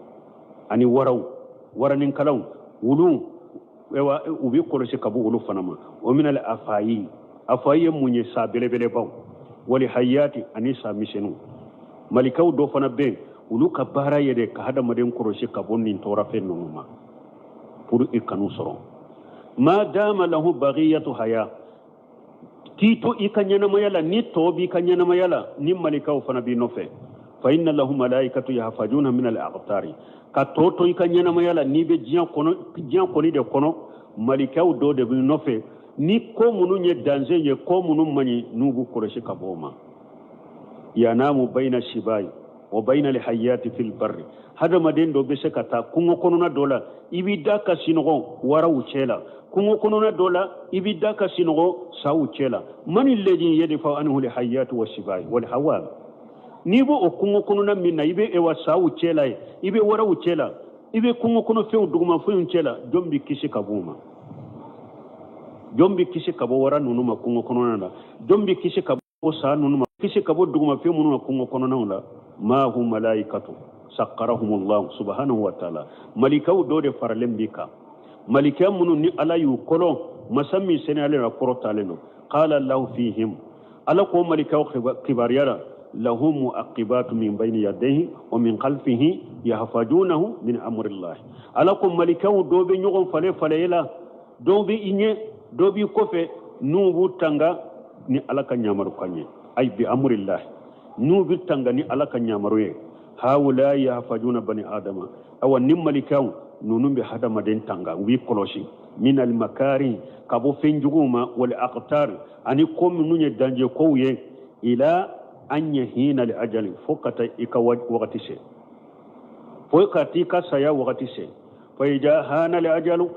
ani waraw, waraninkalaw, wulu, ewa, u b'i kɔlɔsi ka bɔ olu fana ma. Wa minal afayi, afayi ye mun ye? Sa belebelebaw. Wali hayati, ani sa misɛnninw. Malikaw dɔ fana bɛ yen, olu ka baara ye de ka hadamaden kɔlɔsi ka bɔ nin tɔɔrɔfɛn ninnu ma pour i kan'u sɔrɔ. Ma dama lahu bagiyatu haya, k'i to i ka ɲɛnamaya la, ni tɔ b'i ka ɲɛnamaya la, ni malikaw fana b'i nɔfɛ. Fa inna lahu malaikatu yahfajuna min al aqtari. Ka tɔ to i ka ɲɛnamaya la, n'i bɛ diɲɛ kɔnɔ, diɲɛ kɔni de kɔnɔ, malikaw dɔ de b'i nɔfɛ, ni ko minnu ye danger ye, ko minnu man ɲi, n'u b'u kɔlɔsi ka bɔ o ma. Yanamu bayna shibai wa bayna al hayati fil barri. Hadamaden dɔ bɛ se ka taa kungo kɔnɔna dɔ la, i b'i da ka sinɔgɔ waraw cɛ la. Kungo kɔnɔna dɔ la, i b'i da ka sinɔgɔ saw cɛ la. Mani ledi yadfa anhu al hayatu wa shibai wal hawam. N'i b'o o kungo kɔnɔna min na, i bɛ ewa saw cɛ la ye, i bɛ waraw cɛ la, i bɛ kungo kɔnɔ fɛnw, dugumafɛnw cɛ la, jɔn b'i kisi ka bɔ o ma? Jɔn b'i kisi ka bɔ wara ninnu ma kungo kɔnɔna la? Jɔn b'i kisi ka bɔ sa ninnu ma, kisi ka bɔ dugumafɛn minnu ma kungo kɔnɔnaw la? Ma hum malaikatu sakkarahumullahu subhanahu wa ta'ala. Malikaw dɔ de faralen b'i kan, malika minnu ni Ala y'u kɔlɔn, masa min seniyalen don, kɔrɔtalen don. Qala Allahu fihim, Ala ko malikaw kibaruya la: lahum muaqibatu min bayni yadayhi wa min khalfihi yahfajunahu min amrillah. Ala ko malikaw dɔ bɛ ɲɔgɔn fale fale la, dɔw bɛ i ɲɛ, dɔw b'i kɔfɛ, n'u b'u tanga ni Ala ka ɲamaru kan ye, ay bi amrillah, n'u bɛ tanga ni Ala ka ɲamaru ye. Haula yahfajuna bani adama. Awa, ni malikaw ninnu bɛ hadamaden tanga, u b'i kɔlɔsi min al makari, ka bɔ fɛn juguw ma, wal aqtar, ani ko minnu ye danger kow ye, ila an yahina li ajali, fo ka taa i ka wagati se, fo ka t'i ka saya wagati se. Fa ida hana li ajalu,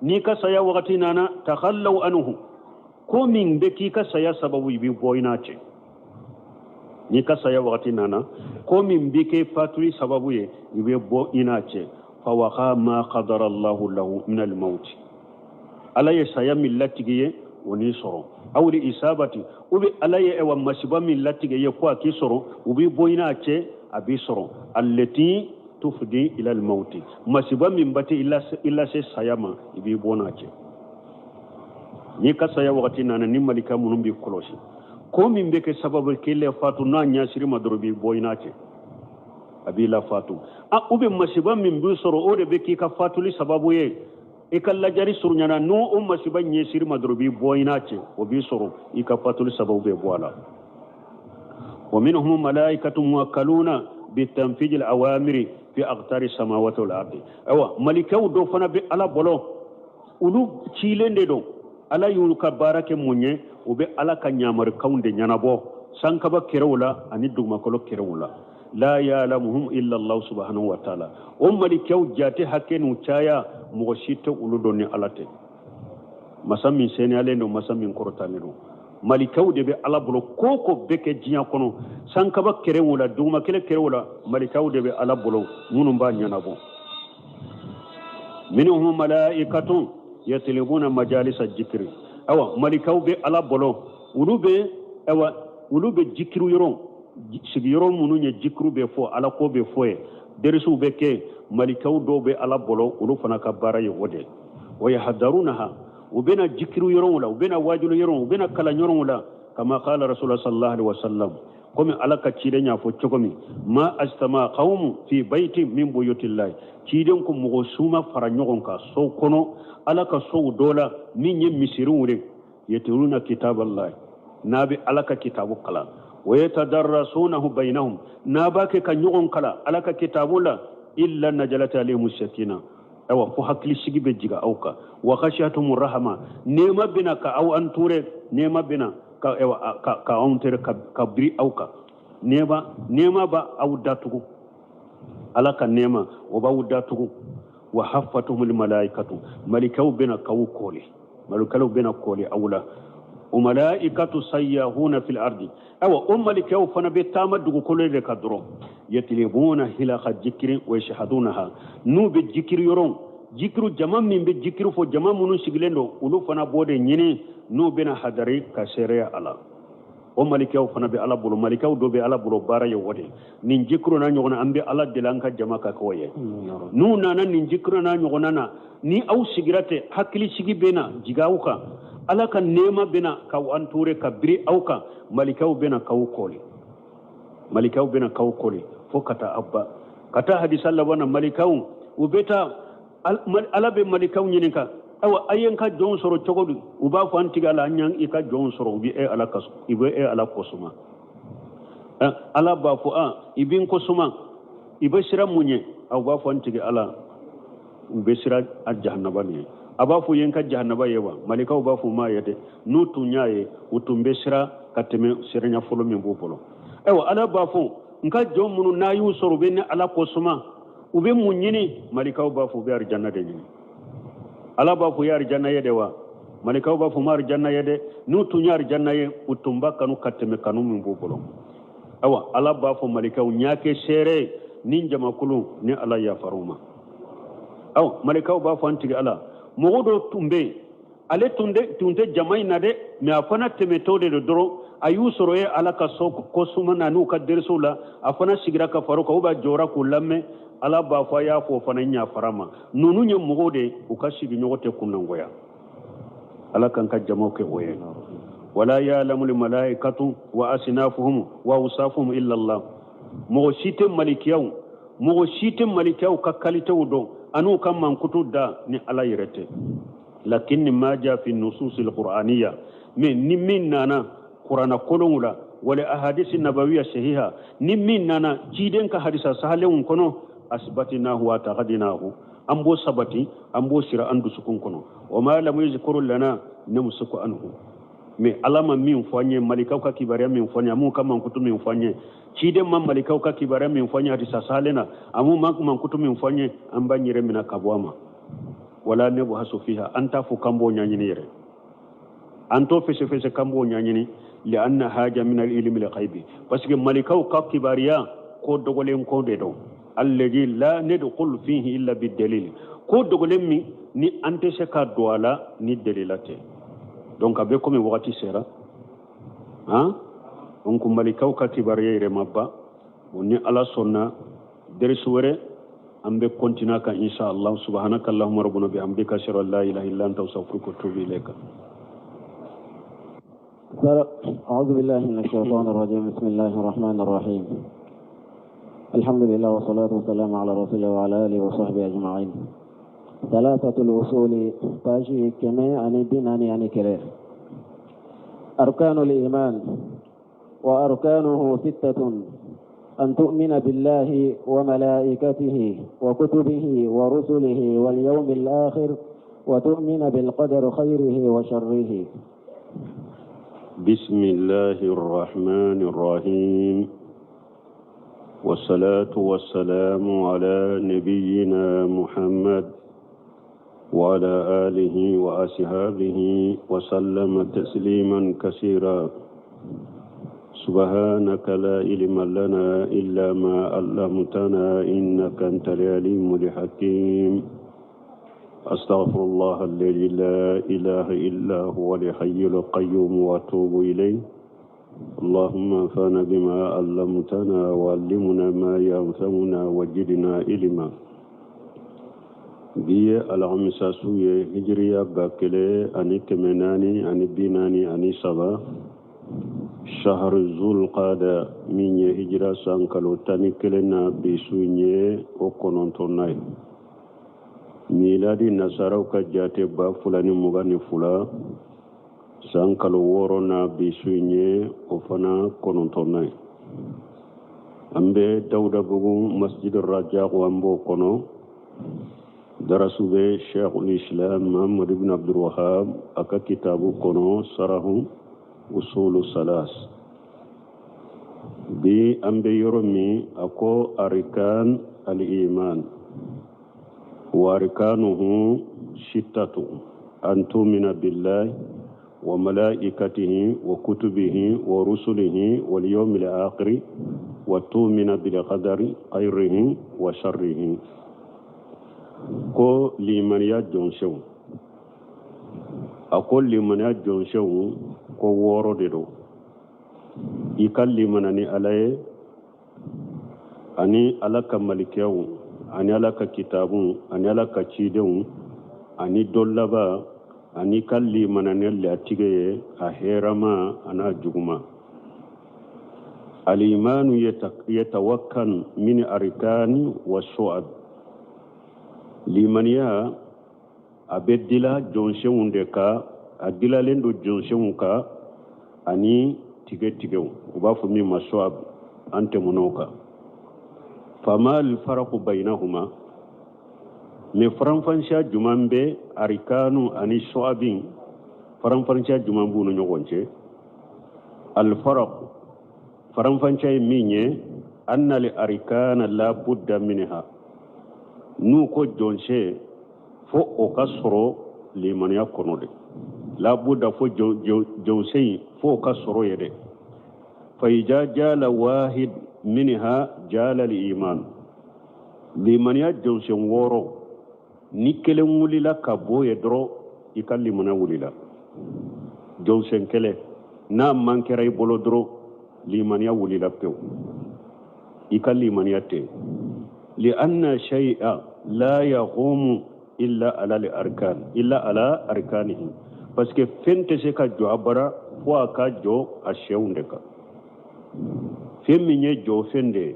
n'i ka saya wagati nana, takhallaw anhu, ko min bɛ k'i ka saya sababu, i bɛ bɔ i n'a cɛ. N'i ka saya wagati nana, ko min bɛ kɛ fatuli sababu ye, i bɛ bɔ i n'a cɛ. Fa waqa ma qadara Allahu lahu min al maut, Ala ye saya min latigɛ ye, o n'i sɔrɔ. Aw li isabati, u bɛ Ala ye ewa masiba min latigɛ ye ko a k'i sɔrɔ, u bɛ bɔ i n'a cɛ, a b'i sɔrɔ. Allati tufdi ila al mauti, masiba min ba tɛ i lase saya ma, i b'i bɔ n'a cɛ. N'i ka saya wagati nana, ni malika minnu b'i kɔlɔsi, ko min bɛ kɛ sababu k'i la fatu, n'a ɲɛsiri ma dɔrɔn, b'i bɔ i n'a cɛ, a b'i la fatu. A u bɛ masiba min b'i sɔrɔ, o de bɛ k'i ka fatuli sababu ye, i ka lajari surunyana, n'o o masiba ɲɛsiri ma dɔrɔn, b'i bɔ i n'a cɛ, o b'i sɔrɔ, i ka fatuli sababu bɛ bɔ a la. Wa minhum malaikatu muwakkaluna bitanfiji al-awamiri fi aqtari samawati wal ardi. Awa, malikaw dɔ fana bɛ Ala bolo, olu cilen de don. Ala y'olu ka baara kɛ mun ye? U bɛ Ala ka ɲamarikanw de ɲɛnabɔ sankaba kɛrɛw la ani dugumakolo kɛrɛw la. La ya'lamuhum illa Allah subhanahu wa ta'ala. O malikaw jate hakɛ n'u caya, mɔgɔ si tɛ olu dɔn ni Ala tɛ. Masa min seniyalen don, masa min kɔrɔtalen don, malikaw de bɛ Ala bolo. Ko ko bɛ kɛ diɲɛ kɔnɔ, sankaba kɛrɛw la, dugumakɛlɛ kɛrɛw la, malikaw de bɛ Ala bolo minnu b'a ɲɛnabɔ. Minhum malaikatun yatlubuna majalisa jikiri. Awa, malikaw bɛ Ala bolo, olu bɛ, awa, olu bɛ jikiru yɔrɔ, sigiyɔrɔ minnu ye jikiru bɛ fɔ, Ala ko bɛ fɔ ye, derisiw bɛ kɛ. Malikaw dɔw bɛ Ala bolo, olu fana ka baara ye o de wa yahdarunaha. U bɛna jikiru yɔrɔw la, u bɛna wajulu yɔrɔw, u bɛna kalan yɔrɔw la. Kama qala rasulullah sallallahu alaihi wasallam, komi Ala ka ciden y'a fɔ cogo min: ma ajtama qaumu fi baiti min buyutillahi. Ciden ko mɔgɔ suma fara ɲɔgɔn kan so kɔnɔ, Ala ka sow dɔ la min ye misiriw de. Yatluna kitaballahi, n'a bɛ Ala ka kitabu kalan, wa yatadarasunahu bainahum, n'a b'a kɛ ka ɲɔgɔn kalan Ala ka kitabu la, illa najalat alayhimu sakina, ayiwa fo hakilisigi bɛ jigin aw kan, wa ghashiyatumu rahama, nɛɛma bɛna ka aw entouré, nɛɛma bɛna ka ayiwa ka aw entouré, ka biri aw kan, nɛɛma nɛɛma b'a aw datugu, Ala ka nɛɛma o b'aw datugu, wa haffatuhumul malaikatu, malikaw bɛna k'aw kɔli, malikaw bɛna kɔli aw la, o malaikatu sayyahuna fil ardi, ayiwa o malikaw fana bɛ taama dugukolo de kan dɔrɔn, yatlibuna hilaka jikiri wa yashhadunaha, n'u bɛ jikiri yɔrɔ jikiru, jama min bɛ jikiru fɔ, jama minnu sigilen don, olu fana b'o de ɲini, n'u bɛna hadari ka seereya a la. O malikaw fana bɛ Ala bolo, malikaw dɔ bɛ Ala bolo, baara ye o de nin jikiru n'a ɲɔgɔnna. An bɛ Ala deli an ka jama ka k'o ye. N'u nana nin jikiru n'a ɲɔgɔnna na, ni aw sigira ten, hakilisigi bɛ na jigin aw kan, Ala ka nɛɛma bɛ na k'aw entouré, ka biri aw kan, malikaw bɛ na k'aw kɔli, malikaw bɛ na k'aw kɔli fo ka taa aw ba ka taa hadisa laban na. Malikaw u bɛ taa, Ala bɛ malikaw ɲininka, ayiwa a ye n ka jɔnw sɔrɔ cogo di? U b'a fɔ, an tigi Ala, an y'an i ka jɔnw sɔrɔ, u bɛ e Ala ka i bɛ e Ala kosuma. Ala b'a fɔ, a i bɛ n kosuma, i bɛ siran mun ɲɛ? Aw b'a fɔ, an tigi Ala, u bɛ siran a jahanaba nin ye. A b'a fɔ, ye n ka jahanaba ye wa? Malikaw b'a fɔ, u m'a ye dɛ, n'u tun y'a ye, u tun bɛ siran ka tɛmɛ siranya fɔlɔ min b'u bolo. Ayiwa Ala b'a fɔ, n ka jɔn minnu n'a y'u sɔrɔ u bɛ ne Ala kosuma, u bɛ mun ɲini? Malikaw b'a fɔ, u bɛ arijanna de ɲini. Ala b'a fɔ, u ye arijanna ye de wa? Malikaw b'a fɔ, u ma arijanna ye dɛ, n'u tun ye arijanna ye, u tun b'a kanu ka tɛmɛ kanu min b'u bolo. Ayiwa Ala b'a fɔ malikaw, n y'a kɛ seere ye ni jamakulu ni Ala yafar'u ma. Awa malikaw b'a fɔ, an tigi Ala, mɔgɔ dɔ tun bɛ yen, ale tun tɛ jama in na dɛ, mais a fana tɛmɛtɔ de don dɔrɔn, a y'u sɔrɔ e Ala ka so kosuma na n'u ka derisiw la, a fana sigira ka far'u kan, u b'a jɔra k'u lamɛn. Ala b'a fɔ, a y'a fɔ o fana yafara ma. Ninnu ye mɔgɔw de ye, u ka sigiɲɔgɔn tɛ kunnangoya. Ala k'an ka jamaw kɛ o ye. Wala ya'lamul malaikatu wa asnafuhum wa awsafuhum illa Allah. Mɔgɔ si tɛ malikiyaw, mɔgɔ si tɛ malikiyaw ka kalitew dɔn an'u ka mankutu da ni Ala yɛrɛ tɛ. Lakin ma ja fi nususil qur'aniya, mais ni min nana kurana kolonw la, wala ahadisi nabawiya sahiha, ni min nana ciden ka hadisa sahalenw kɔnɔ, asbatinahu wa taqadinahu, an b'o sabati, an b'o sira an dusukun kɔnɔ. Wa ma lam yuzkuru lana namsuku anhu. Mais Ala ma min fɔ an ye, malikaw ka kibaruya min fɔ an ye, a m'u ka mankutu min fɔ an ye, ciden ma malikaw ka kibaruya min fɔ an ye hadisa sahalen na, a m'u ma mankutu min fɔ an ye, an b'an yɛrɛ minɛ ka bɔ a ma. Wala nabhasu fiha, an t'a fɔ k'an b'o ɲɛɲini yɛrɛ, an t'o fɛsɛfɛsɛ k'an b'o ɲɛɲini, lianna haja min al-ilmi al-ghaibi, parce que malikaw ka kibaruya ko dogolen ko de don, alladhi la nadkhulu fihi illa bidalil, ko dogolen min ni an tɛ se ka don a la ni delila tɛ. Donc a bɛ komi wagati sera han, donc malikaw ka kibaruya yɛrɛ ma ban o. Ni Ala sɔnna, derisi wɛrɛ an bɛ continuer kan insha Allah. Subhanaka allahumma rabbana bihamdika, ashhadu an la ilaha illa anta, astaghfiruka wa atubu ilayka. أعوذ بالله من الشيطان الرجيم. بسم الله الرحمن الرحيم. الحمد لله والصلاة والسلام على رسول الله وعلى آله وصحبه أجمعين. ثلاثة الأصول، page 141. أركان الإيمان، وأركانه ستة: أن تؤمن بالله وملائكته وكتبه ورسله واليوم الآخر، وتؤمن بالقدر خيره وشره. بسم الله الرحمن الرحيم، والصلاة والسلام على نبينا محمد وعلى آله وأصحابه وسلم تسليما كثيرا. سبحانك لا علم لنا إلا ما علمتنا إنك أنت العليم الحكيم. أستغفر الله الذي لا إله إلا هو الحي القيوم وأتوب إليه. اللهم انفعنا بما علمتنا وعلمنا ما ينفعنا وزدنا علما. Bi ye alamisa su ye, hijiriya 1443, shahar zulqada, min ye hijira san kalo 11 na, bi su ye o kɔnɔntɔnna ye. Miladi nasaraw ka jate 2022. San kalo wɔɔrɔnan bi su in ye o fana kɔnɔntɔnnan ye. An bɛ Dawudabugu Masjid Rajak an b'o kɔnɔ. Darasu bɛ Sheikhul Islam Muhammad ibn Abdul Wahab a ka kitabu kɔnɔ Sarahu Usulu Salas. Bi an bɛ yɔrɔ min a ko Arikan al-Iman. Wa arkanuhu sittatu an tumina billahi wa malaikatihi wa kutubihi wa rusulihi wal yawmil akhiri wa tumina bil qadari khairihi wa sharrihi. Ko limaniya jɔnsenw, a ko limaniya jɔnsenw ko wɔɔrɔ de don. I ka limana ni Ala ye ani Ala ka malikɛw ani Ala ka kitabu ani Ala ka cidenw ani don laban ani ka limana ni latigɛ ye a hɛrɛma an'a juguma. Alimanu yatawakkan min arkani wa shu'ab. Limaniya a bɛ dila jɔnsenw de kan, a dilalen don jɔnsenw kan ani tigɛ tigɛw, u b'a fɔ min ma shu'ab, an tɛmɛn'o kan. Fama alfaraku bainahuma, mais faranfansiya juman bɛ arikanu ani shu'abin, faranfansiya juman b'u ni ɲɔgɔn cɛ? Alfaraku, faranfanciya ye min ye, annal arkana la budda minha. N'u ko jɔnsen, fo o ka sɔrɔ limaniya kɔnɔ de, la budda, fo jɔnsen fo o ka sɔrɔ ye dɛ. Fa iza jala wahid minha jala al-iman. Limaniya jɔnsen wɔɔrɔ, ni kelen wulila ka bɔ ye dɔrɔn, i ka limaniya wulila. Jɔnsen kelen n'a man kɛra i bolo dɔrɔn, limaniya wulila pewu, i ka limaniya tɛ. Li'anna shay'a la yaqumu illa ala al-arkan, illa ala arkanihi, parce que fɛn tɛ se ka jɔ abada fo a ka jɔ a senw de kan. Fɛn min ye jɔ fɛn de ye,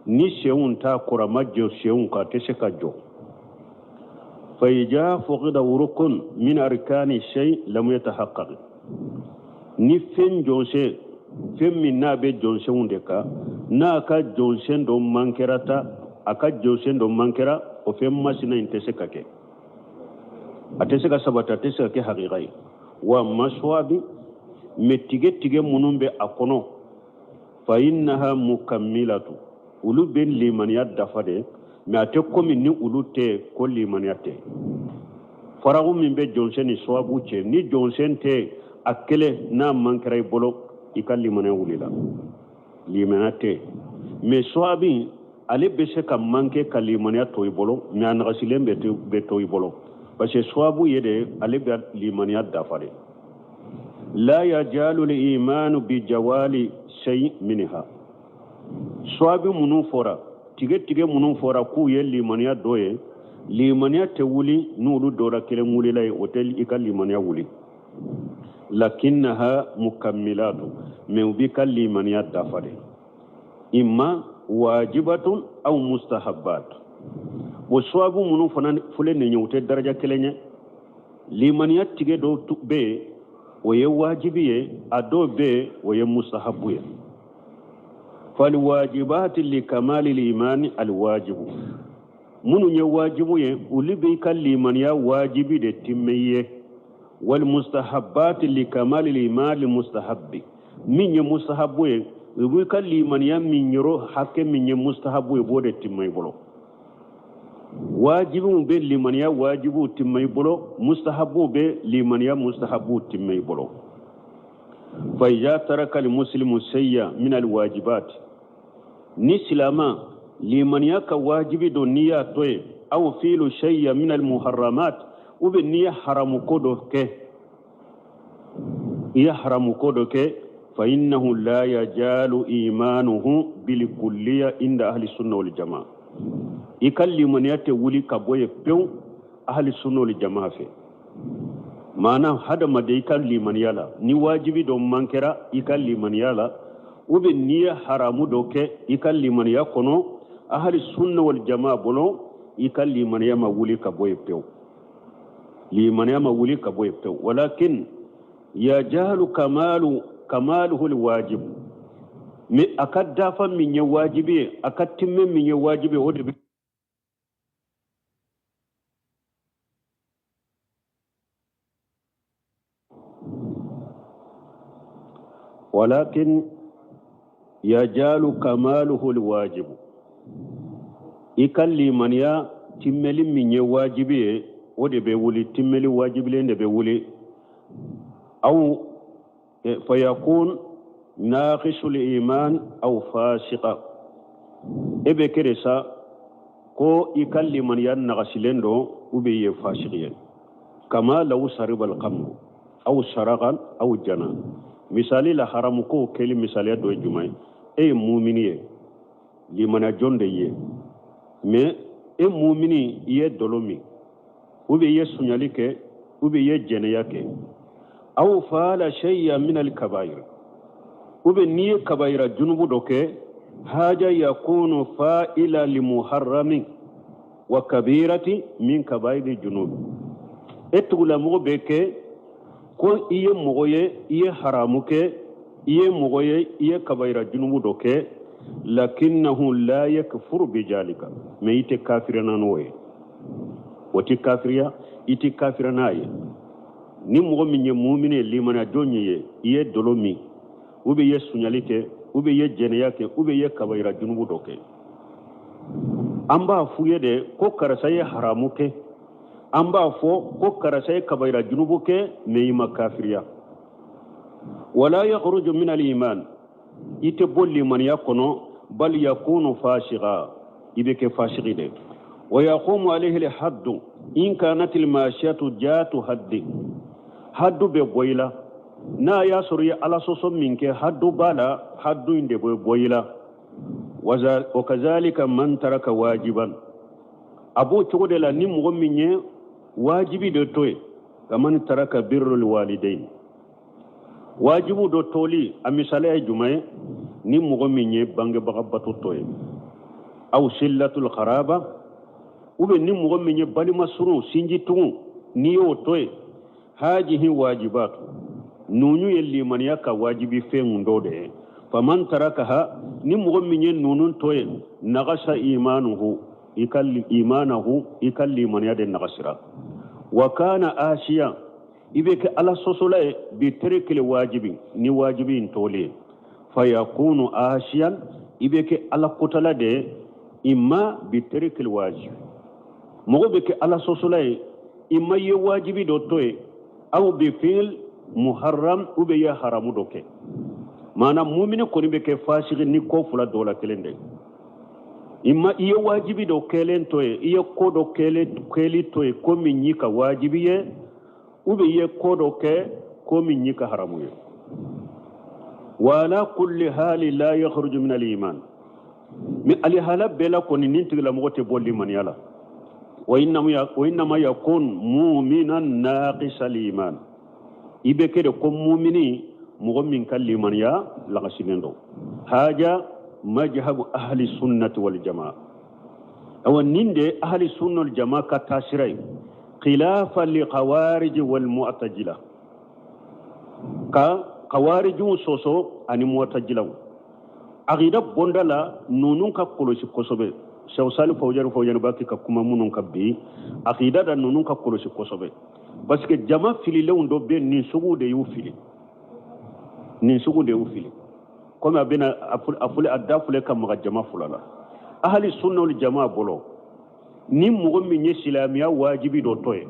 ni senw t'a kɔrɔ, a ma jɔ senw kan, a tɛ se ka jɔ. Fa iza fuqida rukun min arkani shay lam yatahaqqaq. Ni fɛn jɔsen, fɛn min n'a bɛ jɔsenw de kan, n'a ka jɔsen dɔ mankɛra ta, a ka jɔsen dɔ mankɛra, o fɛn masina in tɛ se ka kɛ, a tɛ se ka sabati, a tɛ se ka kɛ hakika ye. Wa maswabi, mais tigɛ tigɛ minnu bɛ a kɔnɔ, fa innaha mukammilatu, olu bɛ limaniya dafa de, mais a tɛ komi ni olu tɛ ko limaniya tɛ. Faraku min bɛ jɔnsen ni sababu cɛ, ni jɔnsen tɛ a kelen n'a man kɛra i bolo, i ka limaniya wulila, limaniya tɛ. Mais sababu ale bɛ se ka manquer ka limaniya to i bolo, mais a nagasilen bɛ to i bolo, parce que sababu ye de, ale bɛ limaniya dafa de. La yajalu al-imanu bi jawali shay minha. Sababu minnu fɔra, tigɛ tigɛ minnu fɔra k'u ye limaniya dɔ ye, limaniya tɛ wuli n'olu dɔra kelen wulila ye, o tɛ i ka limaniya wuli. Lakinnaha mukammilatu, mais u b'i ka limaniya dafa de, imma wajibatun aw mustahabbat. O sababu minnu fana fɔlen nin ye, u tɛ daraja kelen ye. Limaniya tigɛ dɔw bɛ yen, o ye wajibi ye, a dɔw bɛ yen, o ye mustahabu ye. Falwajibati li kamali limani alwajibu, minnu ye wajibu ye, olu b'i ka limaniya wajibi de timmɛ ye. Wal mustahabati li kamali limani mustahabbi, min ye mustahabu ye, u b'i ka limaniya min yɔrɔ hakɛ min ye mustahabu ye, b'o de timmɛ i bolo. Wajibiw bɛ limaniya wajibiw timmɛ i bolo, mustahabuw bɛ limaniya mustahabuw timmɛ i bolo. Fa iza taraka almuslimu shay'a min alwajibat, ni silama limaniya ka wajibi don n'i y'a to yen, aw fiilu shay'a min almuharramat, ou bien n'i ye haramu ko dɔ kɛ, i ye haramu ko dɔ kɛ, fa innahu la yajalu imanuhu bilkulliya inda ahli sunna wal jamaa. I ka limaniya tɛ wuli ka bɔ yen pewu ahli sunna wal jamaa fɛ. Maana hadamaden i ka limaniya la, ni wajibi dɔ man kɛra i ka limaniya la, ou bien n'i ye haramu dɔ kɛ i ka limaniya kɔnɔ, ahli sunna wal jamaa bolo, i ka limaniya ma wuli ka bɔ yen pewu, limaniya ma wuli ka bɔ yen pewu. Walakin Yajalu kamalu kamaluhu alwajib, mais a ka dafa min ye wajibi ye, a ka timmɛ min ye wajibi ye, o de bɛ walakin yajalu kamaluhu alwajib, i ka limaniya timmɛli min ye wajibi ye, o de bɛ wuli, timmɛli wajibilen de bɛ wuli. Aw fayakun naqisul iman aw fasiqa, e bɛ kɛ de sa ko i ka limaniya nagasilen don ou bien i ye fasiki ye. Kama law sariba alkhamru aw saraka aw jana. Misali la, haramu ko kɛli misaliya dɔ ye jumɛn ye? E ye mumini ye, limaniya jɔn de ye, mais e mumini, i ye dɔlɔ min ou bien i ye suɲali kɛ ou bien i ye jɛnɛya kɛ, aw faala shay'a min alkabair, ou bien n'i ye kabayira junubu dɔ kɛ, haja yakunu fa'ila limuharrami wa kabirati min kabairi junubi. E tugulamɔgɔ bɛ kɛ ko i ye mɔgɔ ye, i ye haramu kɛ, i ye mɔgɔ ye, i ye kabayira junubu dɔ kɛ, lakinnahu la yakfuru bijalika, mais i tɛ kafiriya n'o ye, o tɛ kafiriya, i tɛ kafiriya n'a ye. Ni mɔgɔ min ye mumini ye, limaniya jɔn ye, i ye dɔlɔ min ou bien i ye suɲali kɛ ou bien i ye jɛnɛya kɛ ou bien i ye kabayira junubu dɔ kɛ, an b'a f'u ye de ko karisa ye haramu kɛ, an b'a fɔ ko karisa ye kabayira junubu kɛ, mais i ma kafiriya. Wala yakhruju min al-iman, i tɛ bɔ limaniya kɔnɔ, bal yakunu fasiqa, i bɛ kɛ fasiki de. Wa yaqumu alayhi al-haddu in kanat al-mashiyatu jatu haddi, haddu bɛ bɔ i la n'a y'a sɔrɔ i ye ala sɔsɔ min kɛ, haddu b'a la, haddu in de bɛ bɔ i la. Wa kazalika man taraka wajiban, a b'o cogo de la ni mɔgɔ min ye wajibi de to yen, kaman taraka birrul walidain, wajibu dɔ toli, a misaliya ye jumɛn ye? Ni mɔgɔ min ye bangebaga bato to yen, aw sillatul qaraba, ou bien ni mɔgɔ min ye balima surun, sinji tugun, n'i y'o to yen, hajihi wajibatu, nunu ye limaniya ka wajibi fɛn dɔ de ye. Faman tarakaha, ni mɔgɔ min ye nunu to yen, nagasa imanuhu, i ka imanahu, i ka limaniya de nagasira. Wa kana asiya, i bɛ kɛ ala sɔsɔla ye bi tarikil wajibi, ni wajibi in toli ye, fayakunu asiyan, i bɛ kɛ ala kotala de ye, imma bi tarikil wajibi, mɔgɔ bɛ kɛ ala sɔsɔla ye, imma i ye wajibi dɔ to yen, aw bi fi'il muharram, ou bien i ye haramu dɔ kɛ. Maana mumini kɔni bɛ kɛ fasigi ni ko fila dɔ la kelen de ye. Imma i ye wajibi dɔ kɛlen to yen, i ye ko dɔ kɛli to yen ko min y'i ka wajibi ye, ou bien i ye ko dɔ kɛ ko min y'i ka haramu ye. Wa ala kulli hali la yakhruju min al-iman, mais alihala bɛɛ la kɔni nin tigilamɔgɔ tɛ bɔ limaniya la. Wa innama yakun mu'minan naqisa al-iman, i bɛ kɛ de ko mumini, mɔgɔ min ka limaniya lagasilen don. Haja majhabu ahli sunnati wal jamaa, awa nin de ahli sunna wal jamaa ka taasira ye, khilafa li khawarij wal mu'tazila, ka khawarijiw sɔsɔ ani mu'tazilaw. Aqida bonda la ninnu ka kɔlɔsi kosɛbɛ. Cheikh Salih Fawzani Fawzani b'a kɛ ka kuma minnu kan bi, aqida da ninnu ka kɔlɔsi kosɛbɛ, parce que jama fililenw dɔ bɛ nin sugu de y'u fili, nin sugu de y'u fili. Komi a bɛna a fili a da filɛ ka maga jama fila la. Ahali sunna wal jamaa bolo, ni mɔgɔ min ye silamɛya wajibi dɔ to yen,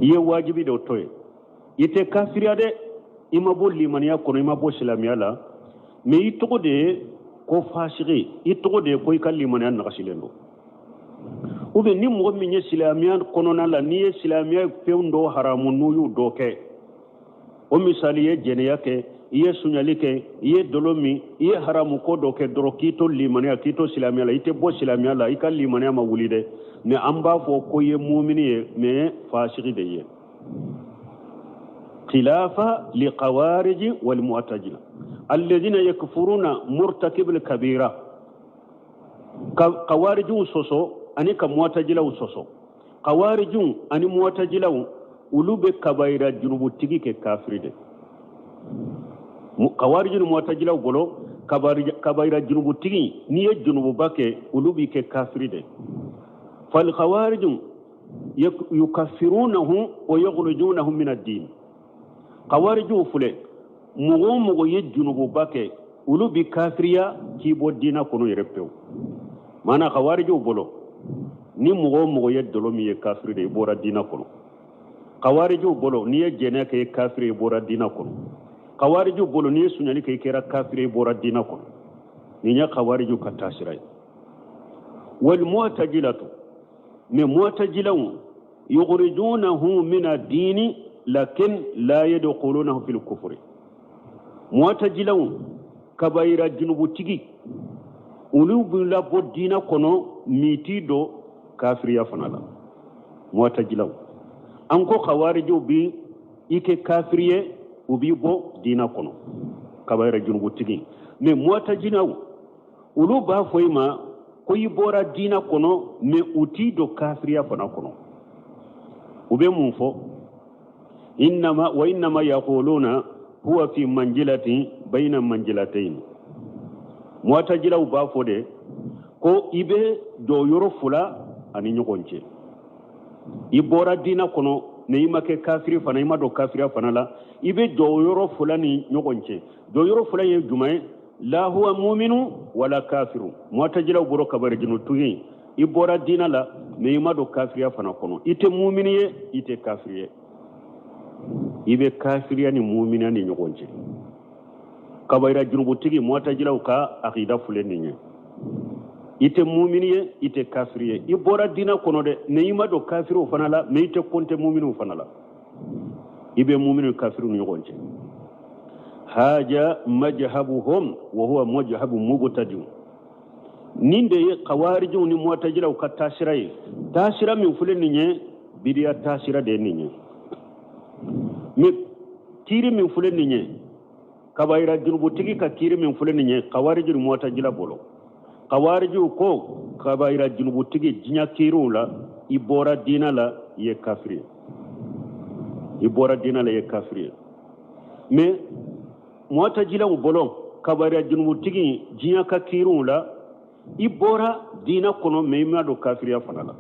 i ye wajibi dɔ to yen, i tɛ kafiriya dɛ, i ma bɔ limaniya kɔnɔ, i ma bɔ silamɛya la, mais i tɔgɔ de ye ko fasigi, i tɔgɔ de ye ko i ka limaniya nagasilen don. Ou bien ni mɔgɔ min ye silamɛya kɔnɔna la, n'i ye silamɛya fɛn dɔ haramu, n'u y'u dɔ kɛ, o misali ye jɛnɛya kɛ, i ye suɲali kɛ, i ye dɔlɔ min, i ye haramu ko dɔ kɛ dɔrɔn, k'i to limaniya, k'i to silamɛya la, i tɛ bɔ silamɛya la, i ka limaniya ma wuli dɛ, mais an b'a fɔ ko i ye mumini ye, mais fasigi de ye. Khilafa li qawariji wal mu'tazila alladhina yakfuruna murtakib al kabira, ka qawarijiw sɔsɔ ani ka mu'tazilaw sɔsɔ. Qawarijiw ani mu'tazilaw Olu bɛ kabayira junubutigi kɛ kafiri de. Kawariju ni mɔtajilaw bolo, kabayira junubutigi, n'i ye junububa kɛ, olu b'i kɛ kafiri de. Fal khawariju yukafirunahu wa yukhrijunahu min ad-din. Kawarijuw filɛ, mɔgɔ o mɔgɔ ye junububa kɛ, olu b'i kafiriya k'i bɔ diina kɔnɔ yɛrɛ pewu. Maana kawarijuw bolo, ni mɔgɔ o mɔgɔ ye dɔlɔ min ye kafiri de, i bɔra diina kɔnɔ. Kawarijuw bolo, n'i ye jɛnɛya kɛ, i kafiri, i bɔra diina kɔnɔ. Kawarijuw bolo, n'i ye sunyali kɛ, i kɛra kafiri, i bɔra diina kɔnɔ. Nin ye kawarijuw ka taasira ye. Wal mu'tajilatu, mais mu'tajilaw yukhrijunahu min ad-dini lakin la yadkhulunahu fil kufri. Mu'tajilaw, kabayira junubutigi, olu b'i labɔ diina kɔnɔ, mɛ u t'i don kafiriya fana la. Mu'tajilaw, an ko kawarijiw bi i kɛ kafiri ye, u b'i bɔ diina kɔnɔ, kabayira junubutigi. Mais mu'tajilaw, olu b'a fɔ i ma ko i bɔra diina kɔnɔ, mais u t'i don kafiriya fana kɔnɔ. U bɛ mun fɔ? Innama wa innama yaquluna huwa fi manjilatin bayna manjilatayn. Mu'tajilaw b'a fɔ de ko i bɛ jɔyɔrɔ fila ani ɲɔgɔn cɛ. I bɔra diina kɔnɔ, mais i ma kɛ kafiri fana, i ma don kafiriya fana la. I bɛ jɔyɔrɔ fila ni ɲɔgɔn cɛ. Jɔyɔrɔ fila ye jumɛn ye? La huwa muminu wala kafiru. Mu'tajilaw bolo, kabayira junubutigi, i bɔra diina la, mais i ma don kafiriya fana kɔnɔ. I tɛ mumini ye, i tɛ kafiri ye, i bɛ kafiriya ni muminiya ni ɲɔgɔn cɛ. Kabayira junubutigi, mu'tajilaw ka akida filɛ nin ye: i tɛ mumini ye, i tɛ kafiri ye, i bɔra diina kɔnɔ dɛ, mais i ma don kafiriw fana la, mais i tɛ kɔnte muminiw fana la, i bɛ mumini kafiriw ni ɲɔgɔn cɛ. Haja majhabuhum wa huwa majhabu mubtadi. Nin de ye kawarijiw ni mu'tajilaw ka taasira ye. Taasira min filɛ nin ye, bidiya taasira de ye nin ye. Mais kiiri min filɛ nin ye, kabayira junubutigi ka kiiri min filɛ nin ye, kawariji ni mu'tajila bolo, kawarijiw ko kabayira junubutigi, diɲɛ kiiriw la, i bɔra diina la, i ye kafiri ye, i bɔra diina la, i ye kafiri ye. Mais mu'tajilaw bolo, kabayira junubutigi, diɲɛ ka kiiriw la, i bɔra diina kɔnɔ, mais i ma don kafiriya fana la.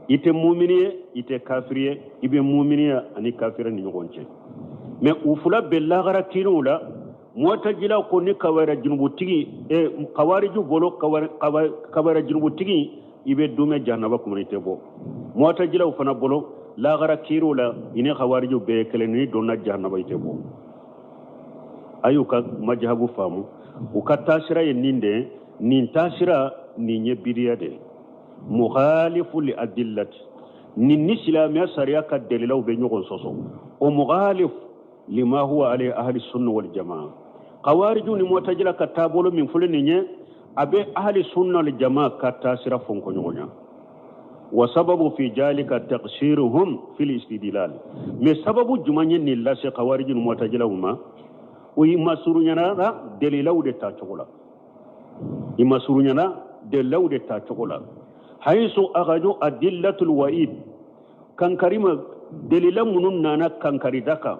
I tɛ mumini ye, i tɛ kafiri ye, i bɛ muminiya ani kafiriya ni ɲɔgɔn cɛ. Mais u fila bɛɛ, lahara kiiriw la, mu'tajila ko ni kabayira junubutigi, kawariju bolo, kabayira junubutigi, i bɛ dumɛ jahanaba kɔnɔ, i tɛ bɔ. Mu'tajilaw fana bolo, lahara kiiriw la, i ni kawariju bɛɛ ye kelen, n'i donna jahanaba, i tɛ bɔ. A y'u ka majahabu faamu, u ka taasira ye nin de ye. Nin taasira nin ye bidiya de ye, mukhalifu li adillati, nin ni silamɛya sariya ka dalilaw bɛ ɲɔgɔn sɔsɔ. O mukhalif lima huwa alayhi ahli sunna wal jamaa. Kawariju ni mu'tajila ka taabolo min filɛ nin ye, a bɛ ahli sunna wal jamaa ka taasira fɔnkɔɲɔgɔnya. Wa sababu fi jalika taqsiruhum fil istidlal. Mais sababu jumɛn ye nin lase kawariju ni mu'tajilaw ma? O i masurunyana dalilaw de ta cogo la, i masurunyana dalilaw de ta cogo la. Hayisu akhaju adillatul wa'id, kankarima dalila minnu nana kankarida kan,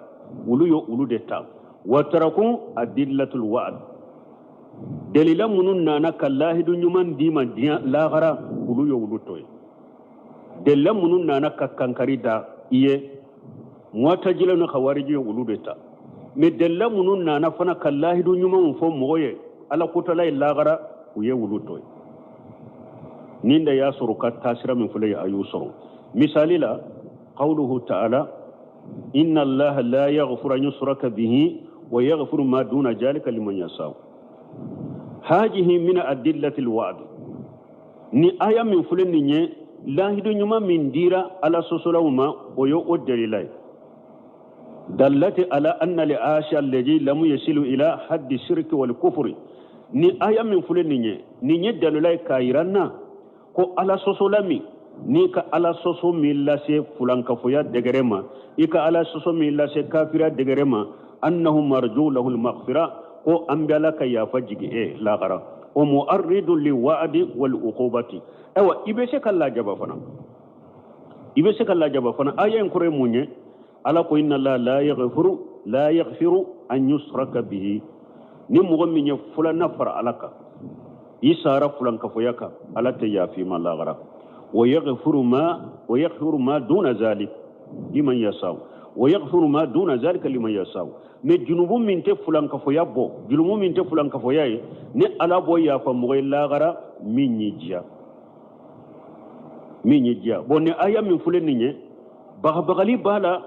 olu ye olu de ta. Wa taraku adillatul wa'd, dalila minnu nana ka lahidu ɲuman d'i ma diɲɛ lahara, olu ye olu to yen. Dalila minnu nana ka kankari da i ye, mu'tajila ni khawariji ye olu de ta. Mais dalila minnu nana fana ka lahidu ɲumanw fɔ mɔgɔ ye ala kotala ye lahara, u ye olu to yen. Nin de y'a sɔrɔ ka taasira min filɛ ye, a y'u sɔrɔ. Misali la, qawluhu ta'ala inna allaha la yaghfiru an yushraka bihi wa yaghfiru ma duna jalika liman yasha. Hajihi min adillati alwa'd. Ni aya min filɛ nin ye, lahidu ɲuman min dira ala sɔsɔlaw ma, o ye o dalila ye. Dallati ala anna li asha alladhi lam yasilu ila haddi shirki wal kufri. Ni aya min filɛ nin ye, nin ye dalila ye k'a yira n na ko ala sɔsɔla min, n'i ka ala sɔsɔ min lase fulankafoya dɛgɛrɛ ma, i ka ala sɔsɔ min lase kafiriya dɛgɛrɛ ma, annahu marju lahu almaghfira, ko an bɛ ala ka yafa jigi e lahara. O mu'arridu li wa'di wal uqubati. Ayiwa, i bɛ se ka lajaba fana. I bɛ se ka lajaba fana. Aya in kɔrɔ ye mun ye? Ala ko inna allaha la yaghfiru la yaghfiru an yushraka bihi. Ni mɔgɔ min ye filanan fara Ala kan, i sara filankafoya kan, Ala tɛ yafa i ma lahara. Wa yaghfiru ma wa yaghfiru ma duna zalik liman yasau wa yaghfiru ma duna zalika liman yasau. Mais junubu min tɛ filankafoya bɔ, junubu min tɛ filankafoya ye, ni Ala b'o yafa mɔgɔ ye lahara min y'i diya, min y'i diya. Bon, ni aya min filɛ nin ye, bagabagali b'a la,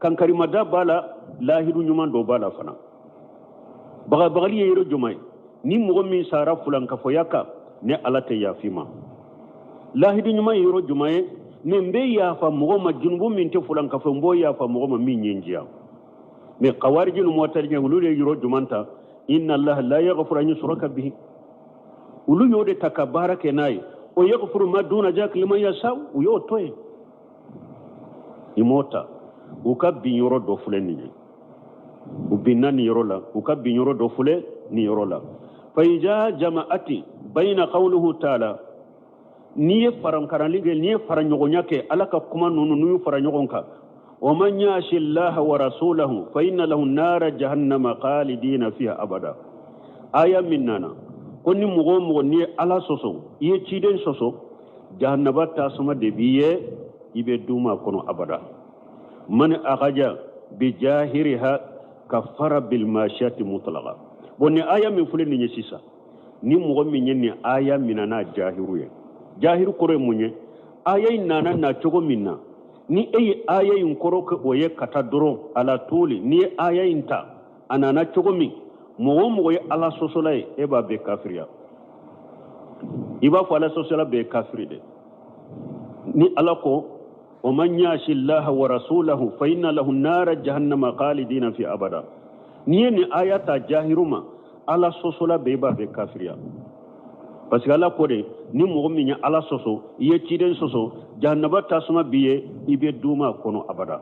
kankarimada b'a la, lahidu ɲuman dɔ b'a la fana. Bagabagali ye yɔrɔ jumɛn ye? Ni mɔgɔ min sara filankafoya kan, ni Ala tɛ yafa i ma. Lahidu ɲuman ye yɔrɔ jumɛn ye? Nin bɛ yafa mɔgɔ ma, junubu min tɛ filankafo, n b'o yafa mɔgɔ ma min ye n diya. Mais kawariji ni mɔtɛlijɛ, olu de ye yɔrɔ jumɛn ta? Inna allaha la yaghfiru an yushraka bihi. Olu y'o de ta ka baara kɛ n'a ye. O yaghfiru ma duna zalika liman yasha, u y'o to yen, i m'o ta. U ka bin yɔrɔ dɔ filɛ nin ye, u binna nin yɔrɔ la, u ka bin yɔrɔ dɔ filɛ nin yɔrɔ la. Fa iza jama'ati bayna qawluhu ta'ala, n'i ye farankarali kɛ, n'i ye faraɲɔgɔnya kɛ Ala ka kuma ninnu, n'u y'u fara ɲɔgɔn kan, wa man yasi llaha wa rasulahu fa inna lahu nara jahannama khalidina fiha abada. Aya min nana ko ni mɔgɔ o mɔgɔ n'i ye Ala sɔsɔ, i ye ciden sɔsɔ, jahannaba tasuma de b'i ye, i bɛ duuma a kɔnɔ abada. Man akaja bi jahiriha kafara bil mashiyati mutlaqa. Bon, ni aya min filɛ nin ye sisan, ni mɔgɔ min ye nin aya minɛ n'a jahiru ye, jahiru kɔrɔ ye mun ye? Aya in nana na cogo min na, ni e ye aya in kɔrɔ kɛ o ye ka taa dɔrɔn ala toli, n'i ye aya in ta a nana cogo min, mɔgɔ o mɔgɔ ye Ala sɔsɔla ye, e b'a bɛɛ kafiriya. I b'a fɔ Ala sɔsɔla bɛɛ ye kafiri de. Ni Ala ko wa man yasi llaha wa rasulahu fa inna lahu nara jahannama khalidina fi abada, n'i ye nin aya ta jahiru ma, Ala sɔsɔla bɛɛ, i b'a bɛɛ kafiriya, parce que Ala ko de ni mɔgɔ min ye Ala sɔsɔ, i ye ciden sɔsɔ, jahannaba tasuma b'i ye, i bɛ duuma a kɔnɔ abada.